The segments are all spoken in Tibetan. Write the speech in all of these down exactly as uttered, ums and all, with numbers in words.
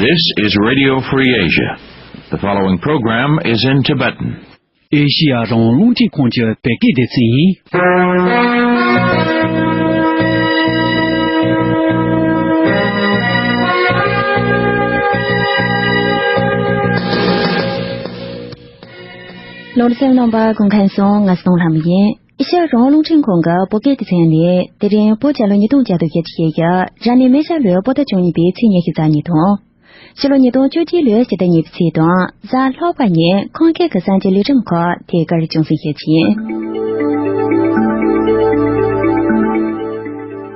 This is Radio Free Asia. The following program is in Tibetan. ཨེ་ཤི་ཡ་རང་དབང་རླུང་འཕྲིན་ཁང་གི་བོད་སྐད་སྡེ་ཚན་ཡིན། ལོ་རེ་སེམས་ནང་པ་གུང་ཁན་སོང་ང་སྟོང་ལྷམ་ཡིན། ཨེ་ཤ་ཡ་རང་དབང་རླུང་འཕྲིན་ཁང་གི་བོད་སྐད་སྡེ་ཚན་ནས་དེ་རིང་བོད་རྒྱལ་ལོ་ཉིས་སྟོང་བརྒྱ་དང་བརྒྱད་ཅུ་ཞེ་བརྒྱད། རབ་གནས་མེ་བྱ་ལོའི་བོད་ཟླ་བཅུ་གཉིས་པའི་ཚེས་ཉི་ཤུ་རྩ་གཉིས་དང་། ཕྱི་ལོ་ཉིས་སྟོང་བཅུ་གཅིག་ལོའི་ཕྱི་ཟླ་གཉིས་པའི་ཚེས་དང་གཟའ་ལྷག་པ་ཉིན་ཁམས་སྐད་ཀྱི་གསར་འགྱུར་ལས་རིམ་ཁག་དེ་གར་རྒྱང་སྲིང་ཞུ་རྒྱུ་ཡིན།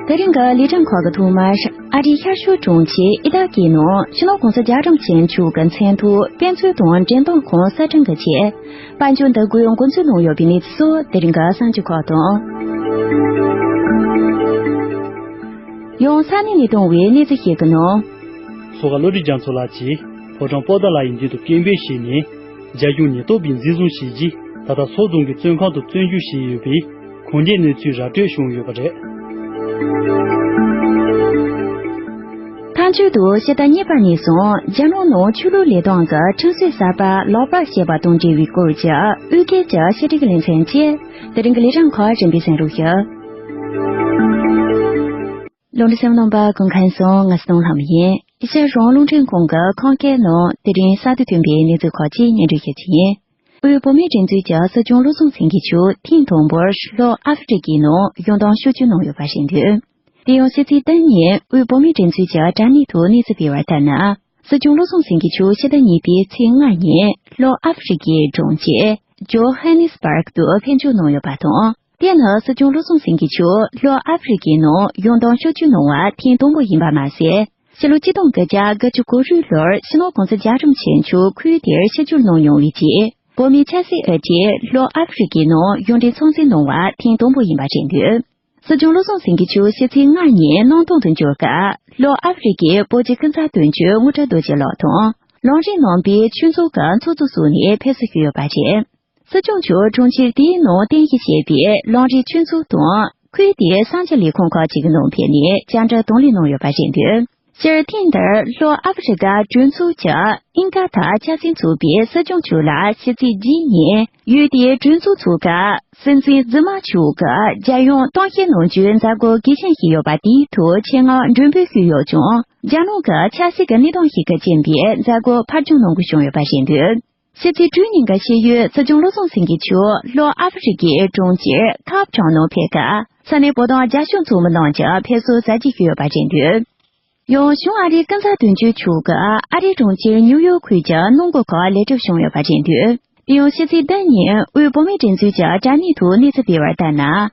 དེ་རིང་གི་ལས་རིམ་ཁག་གི་ཐོག་མར། ཨ་རིའི་ཤར་ཕྱོགས་གྲོང་ཁྱེར་ཨི་ཏཱ་ཀི་ནང་སྤྱི་ནོར་གོང་ས་རྒྱལ་བ་རིན་པོ་ཆེ་མཆོག་གི་མཚན་ཐོག་དཔེ་མཛོད་དང་འགྲེམས་སྟོན་ཁང་གསར་སྐྲུན་གྱི་ཆེད། དཔལ་འབྱོར་འདེགས་སྐྱོར་འགོ་འཛུགས་གནང་ཡོད་པའི་གནས་ཚུལ་སོགས་དེ་རིང་གི་གསར་འགྱུར་ཁག་དང་། ཡང་ས་གནས་ནས་བཏང་བའི་གནས་ཚུལ་ཞིག་གི་ནང་། མཚོ་ཁ་བློ་གྲོས་རྒྱ་མཚོ་ལགས་ཀྱིས་ཕོ་བྲང་པོ་ཏཱ་ལ་ཡི་མདུན་དུ་སྐད་འབོད་བྱས་ནས། རྒྱ་གཞུང་ཉེན་རྟོག་པས་འཛིན་བཟུང་བྱས་རྗེས། ད་ལྟ་མཚོ་རྫོང་གི་བཙོན་ཁང་དུ་བཙོན་འཇུག་བྱས་ཡོད་པའི་གོང་རྒྱལ་གནས་ཚུལ་ར་སྤྲོད་བྱུང་ཡོད་པ་རེད། མཐའ་མཇུག་ཏུ་ཕྱི་ཟླ་གཉིས་པ་ནས་བཟུང་རྒྱ་ནག་ནང་ཆོས་ལུགས་ལས་སྟངས་ཀྱི་ཁྲིམས་སྲོལ་གསར་པ་ལག་བསྟར་བྱས་པ་དང་འབྲེལ་བའི་སྐོར་གྱི་དབུས་སྐད་ཀྱི་བཤད་སྒྲིག་ལེ་ཚན་བཅས་དེ་རིང་གི་ལས་རིམ་ཁག་རིམ་པས་གསན་རོགས་ཞུ། ལོ་འདྲི་སེམས་ནང་པ་ཀུན་མཁྱེན་སོང་ང་སྟོང་ལྷམ་ཡིན། ཨེ་ཤ་ཡ་རང་རླུང་འཕྲིན་ཁང་གི་ཁམས་སྐད་ནང་དེ་རིང་གསར་དུ་ཐོན་པའི་གནས་ཚུལ་ཁག་ཅིག་སྙན་སྒྲོན་ཞུ་རྒྱུ་ཡིན། དབུས་བོད་མིའི་སྒྲིག་འཛུགས་ཀྱི་སྲིད་སྐྱོང་བློ་བཟང་སེང་གེ་མཆོག་ཐེངས་དང་པོར་ལྷོ་ཨ་ཧྥེ་རི་ཀའི་ནང་ཡོང་སྟངས་ཕྱོགས་བསྐྱོད་གནང་ཡོད་པ་རེད་འདུག་དེ་ཡང་ཕྱི་ཚེས་བདུན་ཉིན་དབུས་བོད་མིའི་སྒྲིག་འཛུགས་ཀྱི་དྲ་གནས་ཐོག་གནས་ཚུལ་སྤེལ་བར་ལྟར་ན། སྲིད་སྐྱོང་བློ་བཟང་སེང་གེ་མཆོག་ཕྱི་ཟླ་གཉིས་པའི་ཚེས་ལྔ་ཉིན་ལྷོ་ཨ་ཧྥེ་རི་ཀའི་གྲོང་ཁྱེར་ཇོ་ཧན་ནི་སི་བྷག་ཏུ་ཕེབས་འབྱོར་གནང་ཡོད་པ་དང་། དེ་ནི་སྲིད་སྐྱོང་བློ་བཟང་སེང་གེ་མཆོག་ལྷོ་ཨ་ཧྥེ་རི་ཀའི་ནང་ཡོང་སྟངས་ཕྱོགས་བསྐྱོད་གནང་བ་ཐེངས་དང་པོ་ཡིན་པ་མ་ཟད། ཕྱི་ལོ་ཆིག་སྟོང་དགུ་བརྒྱ་དགུ་བཅུ་གོ་དྲུག་ལོར་སྤྱི་ནོར་གོང་ས་རྒྱལ་བ་རིན་པོ་ཆེ་མཆོག་ཁུལ་དེར་ཆིབས་བསྒྱུར་གནང་ཡོང་བའི་རྗེས། བོད་མིའི་ཆབ་སྲིད་དབུ་ཁྲིད་ལྷོ་ཨ་ཧྥེ་རི་ཀའི་ནང་ཡོངས་འབྲེལ་ཚོགས་འཛིན་གནང་བ་ཐེངས་དང་པོ་ཡིན་པ་རེད་འདུག་སྲིད་སྐྱོང་བློ་བཟང་སེང་གེ་མཆོག་ཕྱི་ཚེས་ལྔ་ཉིན་གནམ་ཐང་དུ་འབྱོར་སྐབས། ལྷོ་ཨ་ཧྥེ་རི་ཀའི་བོད་ཀྱི་ཀུན་བཟང་དོན་གཅོད་དངུལ་ཁྲ་རྡོ་རྗེ་ལགས་དང་། ལམ་རིམ་ནང་པའི་ཆོས་ཚོགས་ཀྱི་ཚོགས་གཙོ་སོགས་ནས་ཕེབས་བསུ་ཞུས་ཡོད་པ་རེད། སྲིད་སྐྱོང་མཆོག་གྲོང་ཁྱེར་དེའི་ནང་རྟེན་གཞི་བྱས་པའི་ལམ་རིམ་ཆོས་ཚོགས་དང་། ཁུལ་དེའི་གསར་འགྱུར་ལས་ཁུངས་ཁག་ཅིག་གི་ནང་ཕེབས་ནས་བཅར་འདྲི་དང་ལེན་གནང་ཡོད་པ་རེད་འདུག་སྤྱིར་ཐེངས་འདིར་ལྷོ་ཨ་ཧྥེ་རི་ཀ་གྲོས་ཚོགས་ཀྱི་ཨིན་ཀ་ཐ་ཆ་ཚང་ཚོགས་པའི་སྲིད་སྐྱོང་མཆོག་ལ་ཕྱི་ཚེས་བརྒྱད་ཉིན་ཡུལ་དེའི་གྲོས་ཚོགས་ཚོགས་སྐབས་སྲིད་འཛིན་ཛི་མ་མཆོག་གིས་རྒྱལ་ཡོངས་གཏམ་བཤད་གནང་རྒྱུའི་མཛད་སྒོ་གལ་ཆེན་ཞིག་ཡོད་པ་དེའི་ཐོག་ཆེད་མངགས་མགྲོན་འབོད་ཞུས་ཡོད་ཀྱང་། རྒྱ་ནག་གི་ཆབ་སྲིད་ཀྱི་གནས་སྟངས་ཤིག་གི་རྐྱེན་པས་མཛད་སྒོ་ཕར་འགྱངས་གནང་དགོས་བྱུང་ཡོད་པ་རེད་འདུག་ཕྱི་ཚེས་དྲུག་ཉིན་གྱི་ཕྱི་ཡུལ་སྲིད་སྐྱོང་བློ་བཟང་སེང་གེ་མཆོག་ལྷོ་ཨ་ཧྥེ་རི་ཀའི་གྲོང་ཁྱེར་ཁབ་ཊའུན་ནང་ཕེབས་སྐབས། ས་གནས་བོད་དོན་རྒྱབ་སྐྱོར་ཚོགས་མི་རྣམས་ཀྱིས་ཕེབས་བསུ་གཟབ་རྒྱས་ཞུས་ཡོད་པ་རེད་འདུག་ཡང་གཞུང་ཨ་རིའི་ཀུན་བཟང་དོན་གཅོད་མཆོག་གིས་ཨ་རིའི་གྲོང་ཁྱེར་ནིའུ་ཡོག་ཁུལ་གྱི་གནམ་སྒོ་ཁག་ལེགས་གྲུབ་བྱུང་ཡོད་པ་རེད་འདུག་དེ་ཡང་ཕྱི་ཚེས་བདུན་ཉིན་དབུས་བོད་མིའི་སྒྲིག་འཛུགས་ཀྱི་དྲ་གནས་ཐོག་གནས་ཚུལ་སྤེལ་བར་ལྟར་ན།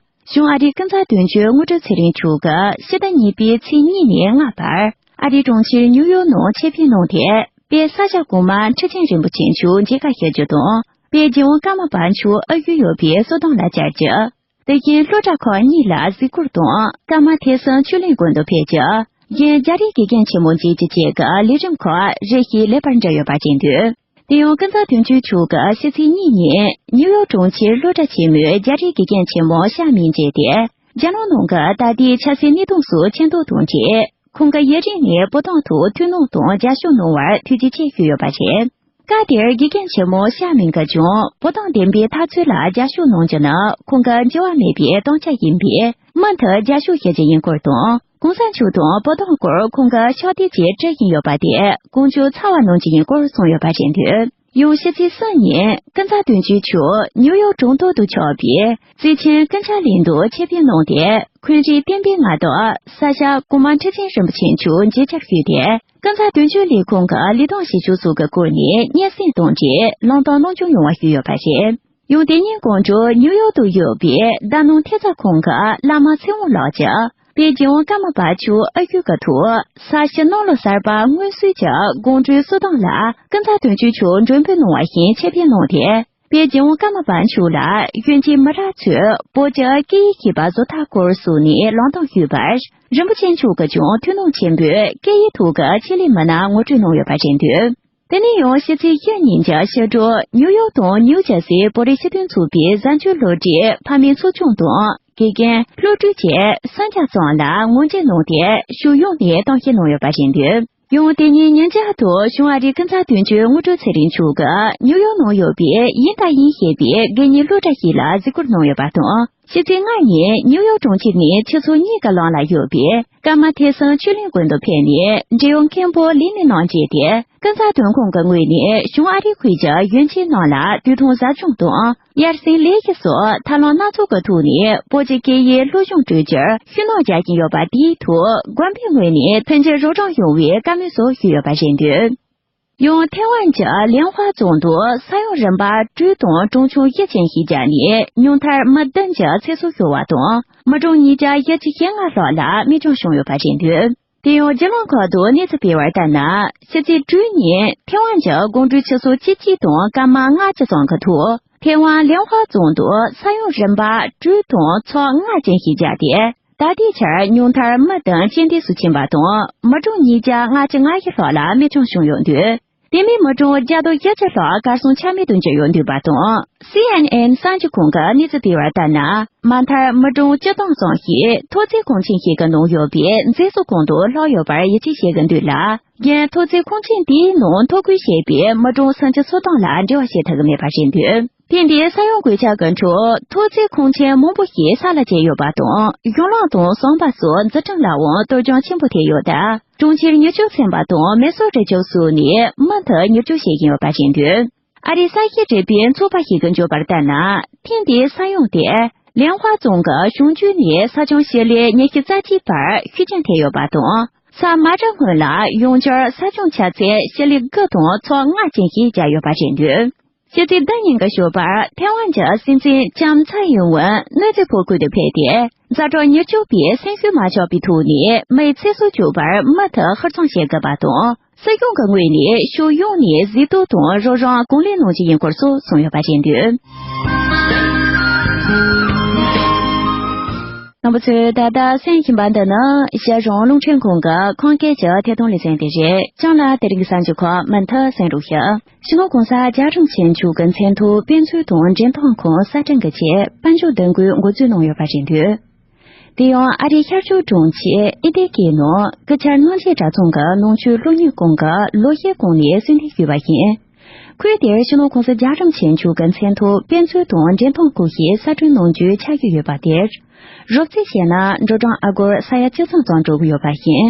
གཞུང་ཨ་རིའི་ཀུན་བཟང་དོན་གཅོད་དངུལ་ཁྲ་ཚེ་རིང་མཆོག་གིས་ཕྱི་ཟླ་གཉིས་པའི་ཚེས་གཉིས་ནས་ལྔ་བར་ཨ་རིའི་གྲོང་ཁྱེར་ནིའུ་ཡོག་ནང་ཆེད་ཕེབས་གནང་སྟེ། དཔལ་ས་སྐྱ་གོང་མ་ཁྲི་ཆེན་རིན་པོ་ཆེ་མཆོག་མཇལ་ཁ་ཞུ་རྒྱུ་དང་། དཔལ་རྒྱལ་དབང་ཀརྨ་པ་མཆོག་ཨ་ཡུལ་ཡོད་པའི་གསོལ་ཐང་ལ་བཅར་རྒྱུ། དེ་བཞིན་སློབ་གྲྭ་ཁག་གཉིས་ལ་གཟིགས་སྐོར་དང་། ཀརྨ་ཐེག་གསུམ་ཆོས་གླིང་དགོན་དུ་ཕེབས་རྒྱུ། གཞན་རྒྱ་རིགས་དགེ་རྒན་ཆེན་མོ་མཇལ་རྒྱུ་བཅས་ཀྱི་ལས་རིམ་ཁག་རེ་ཞིག་ལེགས་པར་འགྲུབ་ཡོད་པ་རེད་འདུག་དེ་ཡང་ཀུན་བཟང་དོན་གཅོད་མཆོག་གིས་ཕྱི་ཚེས་གཉིས་ཉིན་ནིའུ་ཡོག་གྲོང་ཁྱེར་སློབ་གྲྭ་ཆེན་མོའི་རྒྱ་རིགས་དགེ་རྒན་ཆེན་མོ་ཤ་མིང་མཇལ་ཏེ། རྒྱ་ནག་ནང་གི་ད་ལྟའི་ཆབ་སྲིད་གནས་སྟངས་སོགས་མཁྱེན་རྟོགས་དང་འབྲེལ། ཁོང་གིས་ཡུན་རིང་ནས་བོད་དོན་ཐོག་ཐུགས་སྣང་དང་རྒྱབ་སྐྱོར་གནང་བར་ཐུགས་རྗེ་ཆེ་ཞུས་ཡོད་པ་རེད། སྐབས་དེར་དགེ་རྒན་ཆེན་མོ་ཤ་མིང་གིས་ཀྱང་བོད་དོན་བདེན་པའི་འཐབ་རྩོད་ལ་རྒྱབ་སྐྱོར་གནང་རྒྱུ་ནི་ཁོང་གི་འགྱུར་བ་མེད་པའི་དམ་བཅའ་ཡིན་པས། མུ་མཐུད་རྒྱབ་སྐྱོར་བྱ་རྒྱུ་ཡིན་སྐོར་དང་། གོང་ས་མཆོག་དང་བོད་དོན་སྐོར་ཁོང་གིས་ཕྱག་དེབ་ཅིག་བྲིས་བཞིན་ཡོད་པ་དེ་གོང་བརྗོད་ཚར་བ་གནང་རྒྱུ་ཡིན་སྐོར་གསུངས་ཡོད་པ་རེད་འདུག་ཡང་ཕྱི་ཚེས་གསུམ་ཉིན་ཀུན་བཟང་དོན་གཅོད་མཆོག་ནིའུ་ཡོག་གྲོང་ཐོག་ཏུ་ཆགས་པའི་བརྩེ་ཆེན་ཀུན་ཁྱབ་གླིང་དུ་ཆེད་ཕེབས་གནང་སྟེ། འཁོན་རིགས་བསྟན་པའི་མངའ་བདག་ས་སྐྱ་གོང་མ་ཁྲི་ཆེན་རིན་པོ་ཆེ་མཆོག་མཇལ་བཅར་ཞུས་ཏེ། ཀུན་བཟང་དོན་གཅོད་ལས་ཁུངས་ཀྱི་ལས་དོན་བྱེད་ཕྱོགས་སོགས་ཀྱི་སྐོར་ནས་སྙན་སེང་དང་འབྲེལ་ལམ་སྟོན་གནང་སྐྱོང་ཡོང་བ་ཞུས་ཡོད་པ་རེད། ཡང་དེ་ཉིན་གོང་དྲོ་ནིའུ་ཡོག་ཏུ་ཡོད་པའི་ཟླ་སྣང་ཐེབས་རྩ་ཁང་གི་བླ་མ་ཚེ་དབང་ལགས་ཀྱིས། དཔལ་རྒྱལ་དབང་ཀརྨ་པ་མཆོག་ཨ་ཡུལ་གྱི་ཐོག་ས་ཞིང་གནམ་ལོ་གསར་པ་སྔོན་གསོལ་གྱི་དགོང་དྲོའི་གསོལ་ཐང་ལ་ཀུན་བཟང་དོན་གཅོད་མཆོག་མགྲོན་འབོད་གནང་བ་བཞིན་ཆེད་ཕེབས་གནང་སྟེ། དཔལ་རྒྱལ་དབང་ཀརྨ་པ་མཆོག་ལ་གཞོན་སྐྱེས་མི་རབས་ཚོས་བོད་ཀྱི་སྐད་ཡིག་ཤེས་པ་བཟོ་ཐབས་སྐོར་སོགས་ནས་ལམ་སྟོན་ཞུས་པར། རིན་པོ་ཆེ་མཆོག་གིས་ཀྱང་ཐུགས་སྣང་ཆེན་པོས་སྐད་ཡིག་ཐོག་གི་ཆེད་ལས་མི་སྣ་ངོ་སྤྲོད་གནང་ཡོད་པ་རེད་འདུག་དེ་ནས་ཡང་ཕྱི་ཚེས་བཞི་ཉིན་གྱི་ཕྱི་དྲོ་ནིའུ་ཡོག་དང་ནིའུ་ཇར་སིའི་བོད་རིགས་སྤྱི་མཐུན་ཚོགས་པའི་གཟའ་མཇུག་སློབ་གྲྭའི་ཕ་མའི་ཚོགས་ཆུང་དང་དགེ་རྒན་སློབ་ཕྲུག་བཅས་སུམ་བརྒྱ་ཙམ་ལ་ངོ་འབྲེལ་གནང་སྟེ་ཕྱོགས་ཡོངས་ནས་གཏམ་བཤད་གནང་ཡོད་པ་རེད་འདུག་ཡང་དེ་ཉིན་ཉིན་རྒྱབ་ཏུ་གཞུང་ཨ་རིའི་ཀུན་བཟང་དོན་གཅོད་དངོས་གྲུབ་ཚེ་རིང་མཆོག་གིས་ནིའུ་ཡོག་ནང་ཡོད་པའི་ཡིན་དང་ཡིན་ཞེས་པའི་དགེ་བསྙེན་སློབ་གྲྭ་ཞིག་ལ་གཟིགས་སྐོར་གནང་ཡོད་པ་དང་། ཕྱི་ཚེས་ལྔ་ཉིན་ནིའུ་ཡོག་གྲོང་ཁྱེར་ནས་ཆུ་ཚོད་གཉིས་ཀྱི་ལམ་ལ་ཡོད་པའི་ཀརྨ་ཐེག་བཟང་ཆོས་གླིང་དགོན་དུ་ཕེབས་ནས་འབྲེལ་ཡོད་མཁན་པོ་ལི་ནི་ནང་བཅས་ཏེ། ཀུན་བཟང་དོན་ཁང་གི་ངོས་ནས་གཞུང་ཨ་རིའི་ཁུལ་གྱི་ཡོན་ཆེན་རྣམས་ལ་དུས་ཐུང་ཟབ་སྦྱོང་དང་། དབྱར་གསེང་ལས་གཞི་སོགས་ཐབས་ལམ་སྣ་ཚོགས་ཀྱི་ཐོག་ནས་བོད་ཀྱི་སྐད་ཡིག་སློབ་སྦྱོང་སྤྲོད་རྒྱུར་ཤུགས་སྣོན་རྒྱག་བཞིན་ཡོད་པ་དེའི་ཐོག་དགོན་པའི་ངོས་ནས་མཐུན་འགྱུར་རོགས་རམ་ཡོང་བའི་བཀའ་མོལ་སོགས་ཞུས་ཡོད་པ་རེད་འདུག་ཡང་ཐེ་ཝན་གྱི་ལེན་ཧྭ་རྫོང་དུ་ས་ཡོམ་རིམ་པ་དྲུག་དང་གྲོན་ཆུང་བཞི་ཅན་ཞིག་བརྒྱབ་ནས་ཉུང་མཐར་མི་བདུན་གྱི་ཚེ་སྲོག་ཤོར་བ་དང་། མི་གྲངས་ཉིས་བརྒྱ་བཞི་བཅུ་ཞེ་ལྔ་ལྷག་ལ་མེ་གྱོང་བྱུང་ཡོད་པ་རེད་འདུག་དེ་ཡང་རྒྱུ་ནོར་ཁག་ཏུ་གནས་ཚུལ་སྤེལ་བར་ལྟར་ན། ཕྱི་ཚེས་དྲུག་ཉིན་ཐེ་ཝན་གྱི་དགོང་དྲོའི་ཆུ་ཚོད་བཅུ་གཅིག་དང་སྐར་མ་ལྔ་བཅུ་ཙམ་གྱི་ཐོག་ཐེ་ཝན་ལེན་ཧྭ་རྫོང་དུ་ས་ཡོམ་རིམ་པ་དྲུག་དང་ཚོགས་ལྔ་ཅན་ཞིག་བརྒྱབ་སྟེ། ད་ལྟའི་ཆར་ཉུང་མཐར་མི་བདུན་རྐྱེན་འདས་སུ་ཕྱིན་པ་དང་། མི་གྲངས་ཉིས་བརྒྱ་ལྔ་བཅུ་ང་བཞི་ལྷག་ལ་མེ་གྱོང་བྱུང་ཡོད་འདུག་དེ་མིན་མི་གྲངས་བརྒྱ་དང་བཞི་བཅུ་ལྷག་གར་སོང་ཆ་མེད་དུ་གྱུར་ཡོད་འདུག་པ་དང་། སི་ཨེན་ཨེན་གསར་འགྱུར་ཁང་གི་གནས་ཚུལ་སྤེལ་བར་ལྟར་ན། མ་མཐར་མི་གྲངས་བཅུ་སྟོང་ཙམ་ཞིག་ཐོག་བརྩེགས་ཁང་ཆེན་ཞིག་གི་ནང་ཡོད་པའི་མཛེས་བཟོ་ཁང་དུ་ལྷག་ཡོད་པར་ཡིད་ཆེས་བྱེད་ཀྱི་འདུག་ལ། གཞན་ཐོག་བརྩེགས་ཁང་ཆེན་དེའི་ནང་ཐོ་འགོད་བྱས་པའི་མི་གྲངས་སུམ་ཅུ་སོ་གྲངས་ལ་འབྲེལ་བ་བྱེད་ཐུབ་ཀྱི་མེད་པ་རེད་འདུག་དེ་འདིའི་ས་ཡོམ་གོད་ཆག་གི་འཕྲོ་ཐོག་བརྩེགས་ཁང་ཆེན་མང་པོ་ཞིག་ས་ལ་བཅད་ཡོད་པ་དང་། གཞུང་ལམ་དང་ཟམ་པ་སོགས་འཛུགས་སྐྲུན་ལའང་གཏོར་སྐྱོན་ཆེན་པོ་ཐེབས་ཡོད་སྟབས། གྲོང་ཁྱེར་ཉི་ཤུ་ཚན་པ་དང་མི་སེར་དྲུག་ཅུ་སོགས་ནས་མུ་མཐུད་ཉེན་བཅོལ་བྱེད་བཞིན་ཡོད་པ་རེད་འདུག་ཨ་རིའི་གསར་ཤེས་རིག་པའི་ཚོགས་པ་ཞིག་གིས་བརྗོད་པར་ལྟར་ན། ཐེངས་འདིའི་ས་ཡོམ་དེ་ལེན་ཧྭ་རྫོང་གི་གཞུང་རྒྱུད་ནས་ས་ཁྱོན་ཞི་ལི་ཉི་ཤུ་རྩ་གཅིག་བར་ཤུགས་རྐྱེན་ཐེབས་ཡོད་པ་དང་། ས་མ་རྒྱ་སྔོན་ལ་ཡང་བསྐྱར་ས་ཁྱོན་ཆ་ཚད་ཞི་ལི་དགུ་དང་ཚོགས་ལྔ་ཅན་ཞིག་བརྒྱབ་ཡོད་པ་རེད་འདུག་ཕྱི་ཚེས་བདུན་ཉིན་གྱི་ཞོགས་པར་ཐེ་ཝན་གྱི་སྲིད་འཛིན་ལྕམ་ཚའེ་ཡིན་ཝུན་གནོད་འཚེ་ཕོག་ཁུལ་དུ་ཕེབས་ཏེ། ཛ་དྲག་ཉེན་སྐྱོབ་པས་སེམས་ཤུགས་མ་ཆག་པའི་ཐོག་ནས་མིའི་ཚེ་སྲོག་སྐྱོབ་པར་མུ་མཐུད་ཧུར་བརྩོན་བྱེད་དགོས་པ་དང་། སྲིད་གཞུང་གི་ངོས་ནས་ཕྱོགས་ཡོངས་ནས་གཟིགས་རྟོག་དང་རོགས་རམ་གང་ལེགས་གནང་རྒྱུ་ཡིན་སྐོར་སོགས་གསུངས་ཡོད་པ་རེད་འདུག་རྣམ་པ་ཚོས་ད་ལྟ་གསན་བཞིན་པ་འདི་ནི་རྒྱལ་གཞུང་རླུང་འཕྲིན་ཁང་གི་ཁམས་སྐད་ཀྱི་ཐད་གཏོང་ལེ་ཚན་དེ་རེད། ཁྱེད་རང་ལ་དེ་རིང་གི་གསར་འགྱུར་ཁག་མུ་མཐུད་གསན་རོགས་ཞུ། སྤྱི་ནོར་༸གོང་ས་རྒྱལ་བ་རིན་པོ་ཆེ་མཆོག་གི་མཚན་ཐོག་དཔེ་མཛོད་དང་འགྲེམས་སྟོན་ཁང་གསར་སྐྲུན་གྱི་ཆེད་དཔལ་འབྱོར་འདེམས་བསྐོའི་འགོ་འཛུགས་གནང་ཡོད་པ་རེད་འདུག་དེ་ཡང་ཨ་རིའི་ཤར་ཕྱོགས་གྲོང་ཁྱེར་ཨི་ཏེ་ཀེ་ནང་སྐུ་ཕྱྭ་རྣམ་རྒྱལ་གྲྭ་ཚང་གི་ནང་ཆོས་སློབ་གཉེར་ཁང་གི་ལོ་བཞིའི་གོང་ནས་གསོལ་འདེབས་ཞུས་པ་བཞིན། ཁུལ་དེར་སྤྱི་ནོར་༸གོང་ས་རྒྱལ་བ་རིན་པོ་ཆེ་མཆོག་གི་མཚན་ཐོག་དཔེ་མཛོད་དང་འགྲེམས་སྟོན་ཁང་ཞིག་གསར་སྐྲུན་གནང་རྒྱུའི་འཆར་གཞི་ཡོད་པ་དེར། རོབ་རྩིས་བྱས་ན་འགྲོ་གྲོན་ཨ་སྒོར་ས་ཡ་བཅུ་ཐམ་ཙམ་འགྲོ་གི་ཡོད་པ་བཞིན།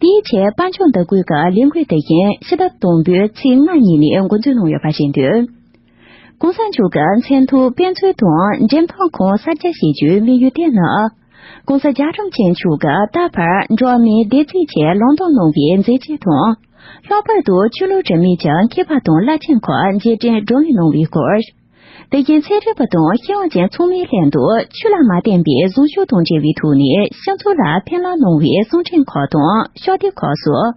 དེའི་ཆེད་དཔལ་འབྱོར་འདེམས་བསྐོ་གི་ལས་འགུལ་དེ་བཞིན་ཕྱི་ཟླ་དང་པོའི་ཚེས་ལྔ་ཉིན་ནས་འགོ་འཛུགས་གནང་ཡོད་པ་རེད་འདུག ༸གོང་ས་མཆོག་གི་མཚན་ཐོག་དཔེ་མཛོད་དང་འགྲེམས་སྟོན་ཁང་གསར་རྒྱག་བྱེད་རྒྱུའི་དམིགས་ཡུལ་དེ་ནི། ༸གོང་ས་རྒྱལ་བ་རིན་པོ་ཆེ་མཆོག་གིས་ད་བར་འགྲོ་བ་མིའི་བདེ་སྐྱིད་ཆེད་ལམ་སྟོན་གནང་བའི་མཛད་རྗེས་དང་། ལྷག་པར་དུ་ཆོས་ལུགས་དྲི་མེད་ཀྱི་མཁས་པ་དང་བླ་ཆེན་ཁག་རྗེས་དྲན་བགྲོ་གླེང་གནང་བའི་སྐོར། དེ་བཞིན་ཚན་རིག་པ་དང་ཤེས་ཡོན་ཅན་ཚང་མའི་ལྷན་དུ་ཆོས་ལ་མ་བརྟེན་པའི་བཟང་སྤྱོད་དང་འབྲེལ་བའི་ཐོག་ནས་སྤྱི་ཚོགས་ལ་ཕན་ལམ་གནང་བའི་གསུང་འཕྲིན་ཁག་དང་ཤོག་ལྡེབ་ཁག་སོགས།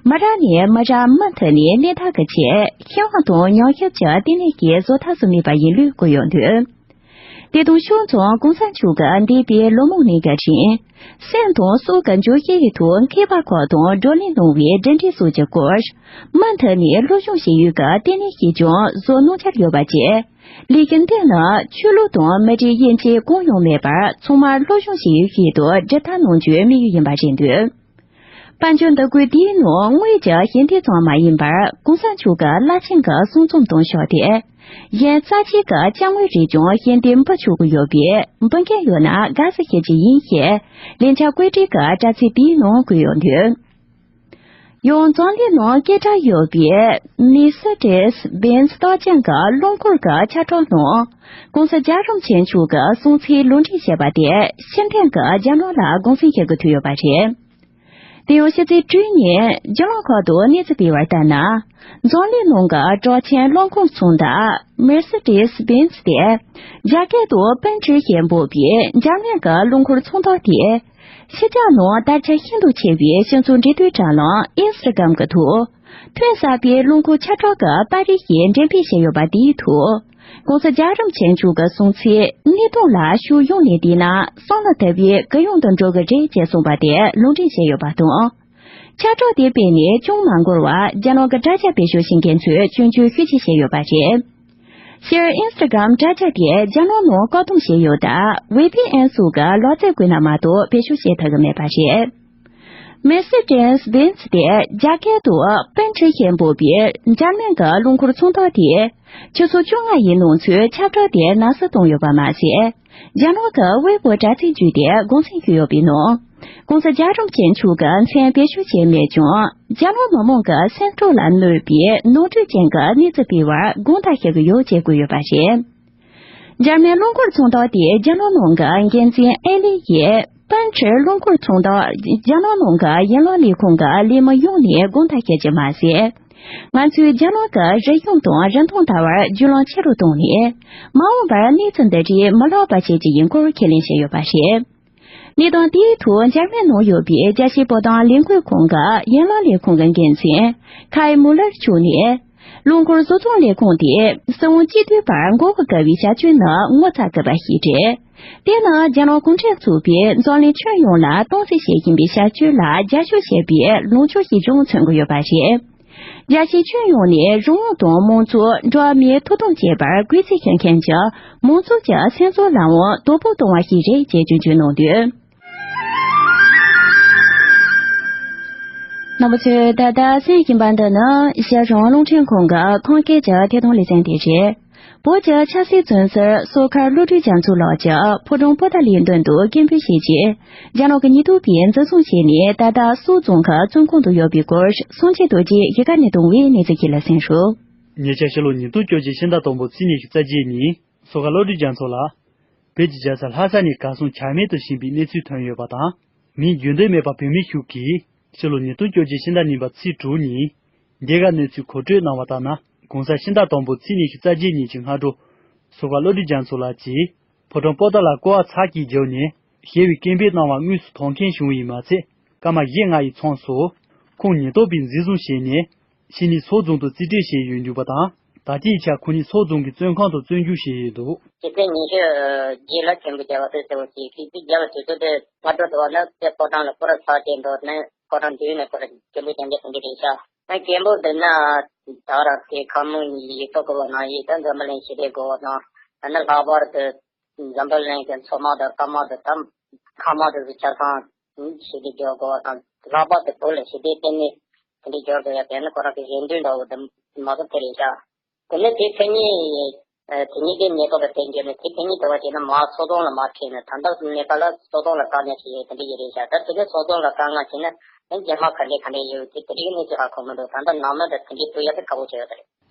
མི་རབས་ནས་མི་རབས་མུ་མཐུད་ནས་གནས་བདག་གི་ཆེད་ཤེས་ཡོན་དང་ཉམས་ཞིབ་ཀྱི་ལྟེ་གནས་ཀྱི་བཟོ་ལྟ་བཟོ་མུས་པ་ཡིན་ལུགས་བཀོད་ཡོད་འདུག་དེ་དང་ཕྱོགས་མཚུངས་༸གོང་ས་མཆོག་གིས་འདས་པའི་ལོ་མང་རིང་གི་རིང་། སེམས་དང་སྲོག་གི་འཇུག་ཤེས་ཀྱི་ཐོག་མཁས་པ་ཁག་དང་བགྲོ་གླེང་གནང་བའི་འབྲེལ་འདྲིས་སོགས་ཀྱི་སྐོར། མུ་མཐུད་ནས་སློབ་སྦྱོང་བྱེད་ཡུལ་གྱི་ལྟེ་གནས་ཤིག་ཀྱང་བཟོ་གནང་འཆར་ཡོད་པ་བཅས། ལས་འགུལ་འདི་ནི་ཆོས་ལུགས་དང་མི་རིགས་དབྱེ་འབྱེད་གང་ཡང་མེད་པར་ཚང་མར་སློབ་སྦྱོང་བྱེད་ཡུལ་ཞིག་ཏུ་སྒྲུབ་ཐབས་གནང་རྒྱུའི་དམིགས་ཡུལ་ཡིན་པ་རེད་འདུག་དཔལ་འབྱོར་འདེམས་བསྐོ་དེའི་ནང་དངོས་ཀྱི་ཞལ་འདེབས་ཙམ་མ་ཡིན་པར་༸གོང་ས་མཆོག་གི་བླ་ཆེན་གྱི་གསུང་རྩོམ་དང་ཤོག་དེབ། གཞན་རྩ་ཆེའི་གི་དཔྱ་དངུལ་རིགས་ཀྱང་ཞལ་འདེབས་འབུལ་ཆོག་གི་ཡོད་པས་འབུལ་མཁན་ཡོད་ན་དགའ་བསུ་ཞུ་རྒྱུ་ཡིན་ཞེས་ལས་འཆར་བཀོད་སྒྲིག་གི་དྲ་ཚིགས་དེའི་ནང་བཀོད་ཡོད་འདུག་ཡང་འཛམ་གླིང་ནང་སྐད་གྲགས་ཡོད་པའི་མེ་སི་ཏྲེས་བེན་སི་རྟགས་ཅན་གྱི་རླངས་འཁོར་གྱི་ཁྱབ་བསྒྲགས་ནང་༸གོང་ས་རྒྱལ་བ་རིན་པོ་ཆེ་མཆོག་གི་གསུང་ཚིག་ལུང་འདྲེན་བྱས་པ་དེ་ཕྱིར་འཐེན་གྱི་རྒྱབ་ལོགས་ལ་དགོངས་སེལ་ཞུ་དགོས་ཐུག་ཡོད་པ་རེད། དེ་ཡང་ཕྱི་ཚེས་དྲུག་ཉིན་རྒྱུ་ནོར་ཁག་ཏུ་གནས་ཚུལ་སྤེལ་བར་ལྟར་ན། འཛམ་གླིང་ནང་གི་གྲགས་ཆེན་རླངས་འཁོར་ཚོང་བདག་མེར་སི་ཏྲེས་བེན་སི་དེ། རྒྱ་སྐད་དུ་སྤུན་ཀྲི་ཞེས་འབོད་པའི་འཇར་མན་གྱི་རླངས་འཁོར་ཚོང་བདག་དེས། ཕྱི་རྒྱལ་ནང་དར་ཁྱབ་ཤིན་ཏུ་ཆེ་བའི་སྤྱི་ཚོགས་འབྲེལ་མཐུད་དྲ་ལམ་ཨིན་སི་ཊ་གྷ་རམ་གྱི་ཐོག་ཐོན་གསར་པའི་རླངས་འཁོར་ཁྱབ་བསྒྲགས་ཀྱི་པར་རིས་ཤིག་འགྲེམས་སྤེལ་བྱས་ཡོད་པ་དེའི་ཐོག ༸གོང་ས་རྒྱལ་བ་རིན་པོ་ཆེ་མཆོག་གི་གསུང་ཚིག་གནས་སྟངས་ལ་ཕྱོགས་ཡོངས་ནས་བལྟས་ན་བསམ་བློ་དག་པའི་གུ་ཡངས་དུ་འགྲོ་གི་རེད་ཅེས་གསུངས་པ་དེ་ལུང་འདྲེན་བྱས་ཡོད་པ་དང་། ཁྱབ་བསྒྲགས་དེ་སྤེལ་ནས་ཅུང་མ་འགོར་བར་རྒྱ་ནག་གི་དྲ་རྒྱ་བེད་སྤྱོད་བྱེད་མཁན་ཚོས་སྐྱོན་བརྗོད་ཤུགས་ཆེ་བྱས་ཡོད་པ་རེད། སྤྱིར་ཨིན་སི་ཊ་གྷ་རམ་དྲ་རྒྱ་དེ་རྒྱ་ནག་ནང་བཀག་སྡོམ་བྱས་ཡོད་སྟབས་ཝི་པི་ཨེན་སོགས་ཀྱི་ལག་རྩལ་བཀོལ་ན་མ་གཏོགས་བེད་སྤྱོད་བྱེད་ཐུབ་ཀྱི་མེད་པ་རེད། མེ་སི་ཌེན་སི་བེན་ཛི་དེ་རྒྱ་སྐད་དུ་སྤེན་ཁྲི་ཞེས་འབོད་པའི་འཇར་མན་གྱི་རླངས་འཁོར་ཚོང་རྟགས་དེས་ཆུ་ཚོད་བཅོ་ལྔ་ཡི་ནང་ཚུད་ཁྱབ་བསྒྲགས་དེ་ནར་སོན་བཏང་ཡོད་པ་མ་ཟད། རྒྱ་ནག་གི་ཝེ་པོ་དྲ་ཚིགས་བརྒྱུད་དེ་དགོངས་སེལ་ཞུས་ཡོད་པའི་ནང་། ྋགོང་ས་རྒྱལ་བ་རིན་པོ་ཆེ་མཆོག་གི་མཚན་བེད་སྤྱོད་བྱས་མེད་ཀྱང་། རྒྱ་ནག་མི་མང་གི་སེམས་ཁྲོད་ལ་གནོད་པའི་ནོར་འཁྲུལ་ཅན་གྱི་གནས་ཚུལ་སྤེལ་བར་དགོངས་དག་ཞུ་གི་ཡོད་ཅེས་བཀོད་ཡོད་པ་རེད། འཇར་མན་རླངས་འཁོར་ཚོང་རྟགས་དེའི་རྒྱ་ནག་ནང་གི་འགན་འཛིན་ཨེ་ལི་ཡིས། པན་ཁྲེར་རླངས་འཁོར་ཚོང་རྟགས་རྒྱ་ནག་ནང་གི་ཡན་ལག་ལས་ཁུངས་ཀྱི་ལས་མི་ཡོངས་ནས་དགོངས་དག་བཞེས་རྒྱུ་མ་ཟད། ང་ཚོས་རྒྱ་ནག་གི་རིག་གཞུང་དང་རིན་ཐང་ལྟ་བར་རྒྱུས་ལོན་ཆེ་རུ་བཏང་ནས། མ་འོངས་པར་གནས་ཚུལ་འདི་འདྲའི་མི་ལྷག་པ་བྱེད་ཀྱི་ཡིན་སྐོར་ཁས་ལེན་བྱས་ཡོད་པ་རེད། གནས་སྟངས་དེའི་ཐོག་འཇར་མན་ནང་ཡོད་པའི་རྒྱལ་སྤྱིའི་བོད་དོན་ལས་འགུལ་ཁང་གི་ཡན་ལག་ལས་ཁུངས་ཀྱི་འགན་འཛིན་ཁའི་མུ་ལར་མཆོག་ནས། རླངས་འཁོར་བཟོ་ཚོང་ལས་ཁུངས་དེས་སྲིད་དབང་སྤྱི་འཐུས་པར་མགོ་སྐོར་དཀའ་བའི་བྱ་སྤྱོད་ནི་ངོ་ཚ་དགོས་པ་ཞིག་རེད། དེ་ནི་རྒྱ་ནག་གུང་ཁྲན་ཚོགས་པས་འཛམ་གླིང་ཁྱོན་ཡོངས་ལ་གཏོང་བཤེར་བྱེད་བཞིན་པའི་བྱ་སྤྱོད་ལ་རྒྱབ་སྐྱོར་བྱེད་པའི་ལངས་ཕྱོགས་ཤིག་ཀྱང་མཚོན་གྱི་ཡོད་པ་རེད། རྒྱལ་སྤྱིའི་ཁྱོན་ཡོངས་ནས་རང་དབང་དང་མང་གཙོ། འགྲོ་བ་མིའི་ཐོབ་ཐང་བཅས་པར་གུས་བརྩི་བྱེད་མཁན་གྱི་མང་ཚོགས་ཀྱི་སེམས་ཚོར་ལ་ཡང་དོ་ཕོག་གཏོང་བ་ཞིག་རེད་ཅེས་སྐྱོན་བརྗོད་གནང་དོན། རྣམ་པ་ཚོས་ད་ལྟ་གསན་བཞིན་པ་འདི་ནི་ཨེ་ཤ་ཡ་རང་དབང་རླུང་འཕྲིན་ཁང་གི་ཁམས་སྐད་ཀྱི་ཐད་གཏོང་ལེ་ཚན་དེ་རེད། བོད་ཀྱི་ཆབ་སྲིད་བཙོན་ཟུར་ཟུར་མཁར་བློ་གྲོས་རྒྱ་མཚོ་ལགས་ཀྱིས་ཕོ་བྲང་པོ་ཏཱ་ལའི་མདུན་དུ་སྐད་འབོད་བྱས་རྗེས། རྒྱ་ནག་གི་ཉེན་རྟོག་པས་འཛིན་བཟུང་བྱས་ནས་ད་ལྟ་སོག་རྫོང་གི་བཙོན་ཁང་དུ་ཡོད་པའི་སྐོར་སངས་རྒྱས་རྡོ་རྗེས་གཞིས་ཀ་ནས་བཏང་བའི་གནས་ཚུལ་ཞིག་ལ་གསན་ཞུ། ཉེ་ཆར་ཕྱི་ལོ་ཉིས་སྟོང་བཅོ་བརྒྱད་ཕྱི་ཟླ་དང་པོ་ཚེས་ཉི་ཤུ་རྩ་བརྒྱད་ཉིན་ཟུར་མཁར་བློ་གྲོས་རྒྱ་མཚོ་ལགས་བོད་ཀྱི་རྒྱལ་ས་ལྷ་ས་ནས་གར་སོང་ཆ་མེད་དུ་ཕྱིན་པའི་གནས་ཚུལ་ཐོན་ཡོད་པ་དང་། མིང་བརྗོད་འདོད་མེད་པ་བོད་མི་ཞིག་གིས་ཕྱི་ལོ་ཉིས་སྟོང་བཅོ་བརྒྱད་ཕྱི་ཟླ་གཉིས་པ་ཚེས་དྲུག་ཉིན། འདི་ག་གནས་ཚུལ་མཁོ་སྤྲོད་གནང་བ་ལྟར་ན། གོང་ས་ཕྱི་ཟླ་དང་པོ་ཚེས་ཉི་ཤུ་རྩ་བརྒྱད་ཉིན་གྱི་སྔ་དྲོ། ཟུར་མཁར་བློ་གྲོས་རྒྱ་མཚོ་ལགས་ཀྱིས་ཕོ་བྲང་པོ་ཏཱ་ལ་སྐོར་བ་ཚར་གཅིག་བརྒྱབ་ནས་ཞེ་བའི་སྐད་འབོད་གནང་བ་དངོས་སུ་མཐོང་མཁན་བྱུང་བ་ཡིན་མ་ཚད། སྐར་མ་བཞི་ལྔ་ཡི་མཚམས་སུ་ཁོང་ཉེན་རྟོག་པས་འཛིན་བཟུང་བྱས་ནས་ཕྱི་ཉིན་སོག་རྫོང་དུ་རྩིས་སྤྲོད་བྱས་ཡོད་འདུག་པ་དང་། ད་ལྟའི་ཆར་ཁོ་ཉིད་སོག་རྫོང་གི་བཙོན་ཁང་དུ་བཙོན་འཇུག་བྱས་ཡོད་འདུག། ཕྱི་ཚེས་ཉི་ཤུ་རྗེས་ལ་ཆེན་པོ་བྱ་བ་དེ་གཙོ་བོ་བྱས་ཤིང་དེ་རྒྱབ་ལ་དུས་ཚོད་དེ་སྔ་དྲོ་དུ་བ་ན་དེ་ཕོ་བྲང་ལ་སྐོར་ར་ཚར་བྱས་འདུག་ནས་ཕོ་བྲང་མདུན་ནས་སྐོར་ར་ཆེན་པོ་ཅན་གྱི་དེ་འདྲ་རེད་ཤག་ཨ་སྐད་འབོད་འདི་ན་ད་ར་དེ་ཁ་མོ་ཡིག་ཐོག་གི་བ་ན་ཡིག་ད་འཛམ་བུ་གླིང་ཞི་བདེ་དགོས་བ་དང་ད་ནི་ལྷག་པར་དུ་འཛམ་བུ་གླིང་གི་མཚོ་དམག་དང་རྐང་དམག་དང་ད་མཁའ་དམག་དེ་ཚོ་ཆ་ཚང་ཞི་བདེ་དགོས་བ་དང་ལྷག་པར་དུ་བོད་ལ་ཞི་བདེ་བརྟན་གནས་དེ་འདྲའི་འབྱོར་དགོས་ཡ་དེ་ནི་ཁོ་རང་གི་རེ་འདུན་འདྲ་བོ་དེ་མ་གཏོགས་དེ་རེད་ཤག་དེ་ནས་དེ་མཚན་ཉིད། དེ་ཉིད་དེ་ཉེན་རྟོག་པའི་དོན་བརྒྱབ་ནས་དེ་མཚན་ཉིད་དུ་བ་བྱས་ན་མ་སོག་རྫོང་ལ་མ་ཁྲིད་ནས་ད་ལྟ་གནས་སྐབས་ལ་སོག་རྫོང་ལ་བཀག་ཉར་བྱས་ཡོད་དེ་འདྲ་ཡོད་རེད་ཤག་ད་དེ་ནས་སོག་རྫོང་ལ་བཀག་ཉར་བྱས་ན་ཡང་རྒྱ་དམག་ག་འདྲས་ག་འདྲས་ཡོད་དེ་དེ་འདྲའི་གནས་ཚུལ་ཧ་གོ་མི་འདུག་ད་ལྟ་ནང་མི་འདི་དེ་འདྲའི་ཐུག་ཡ་དེ་ཁག་པོ་ཆགས་ཡོད་རེད།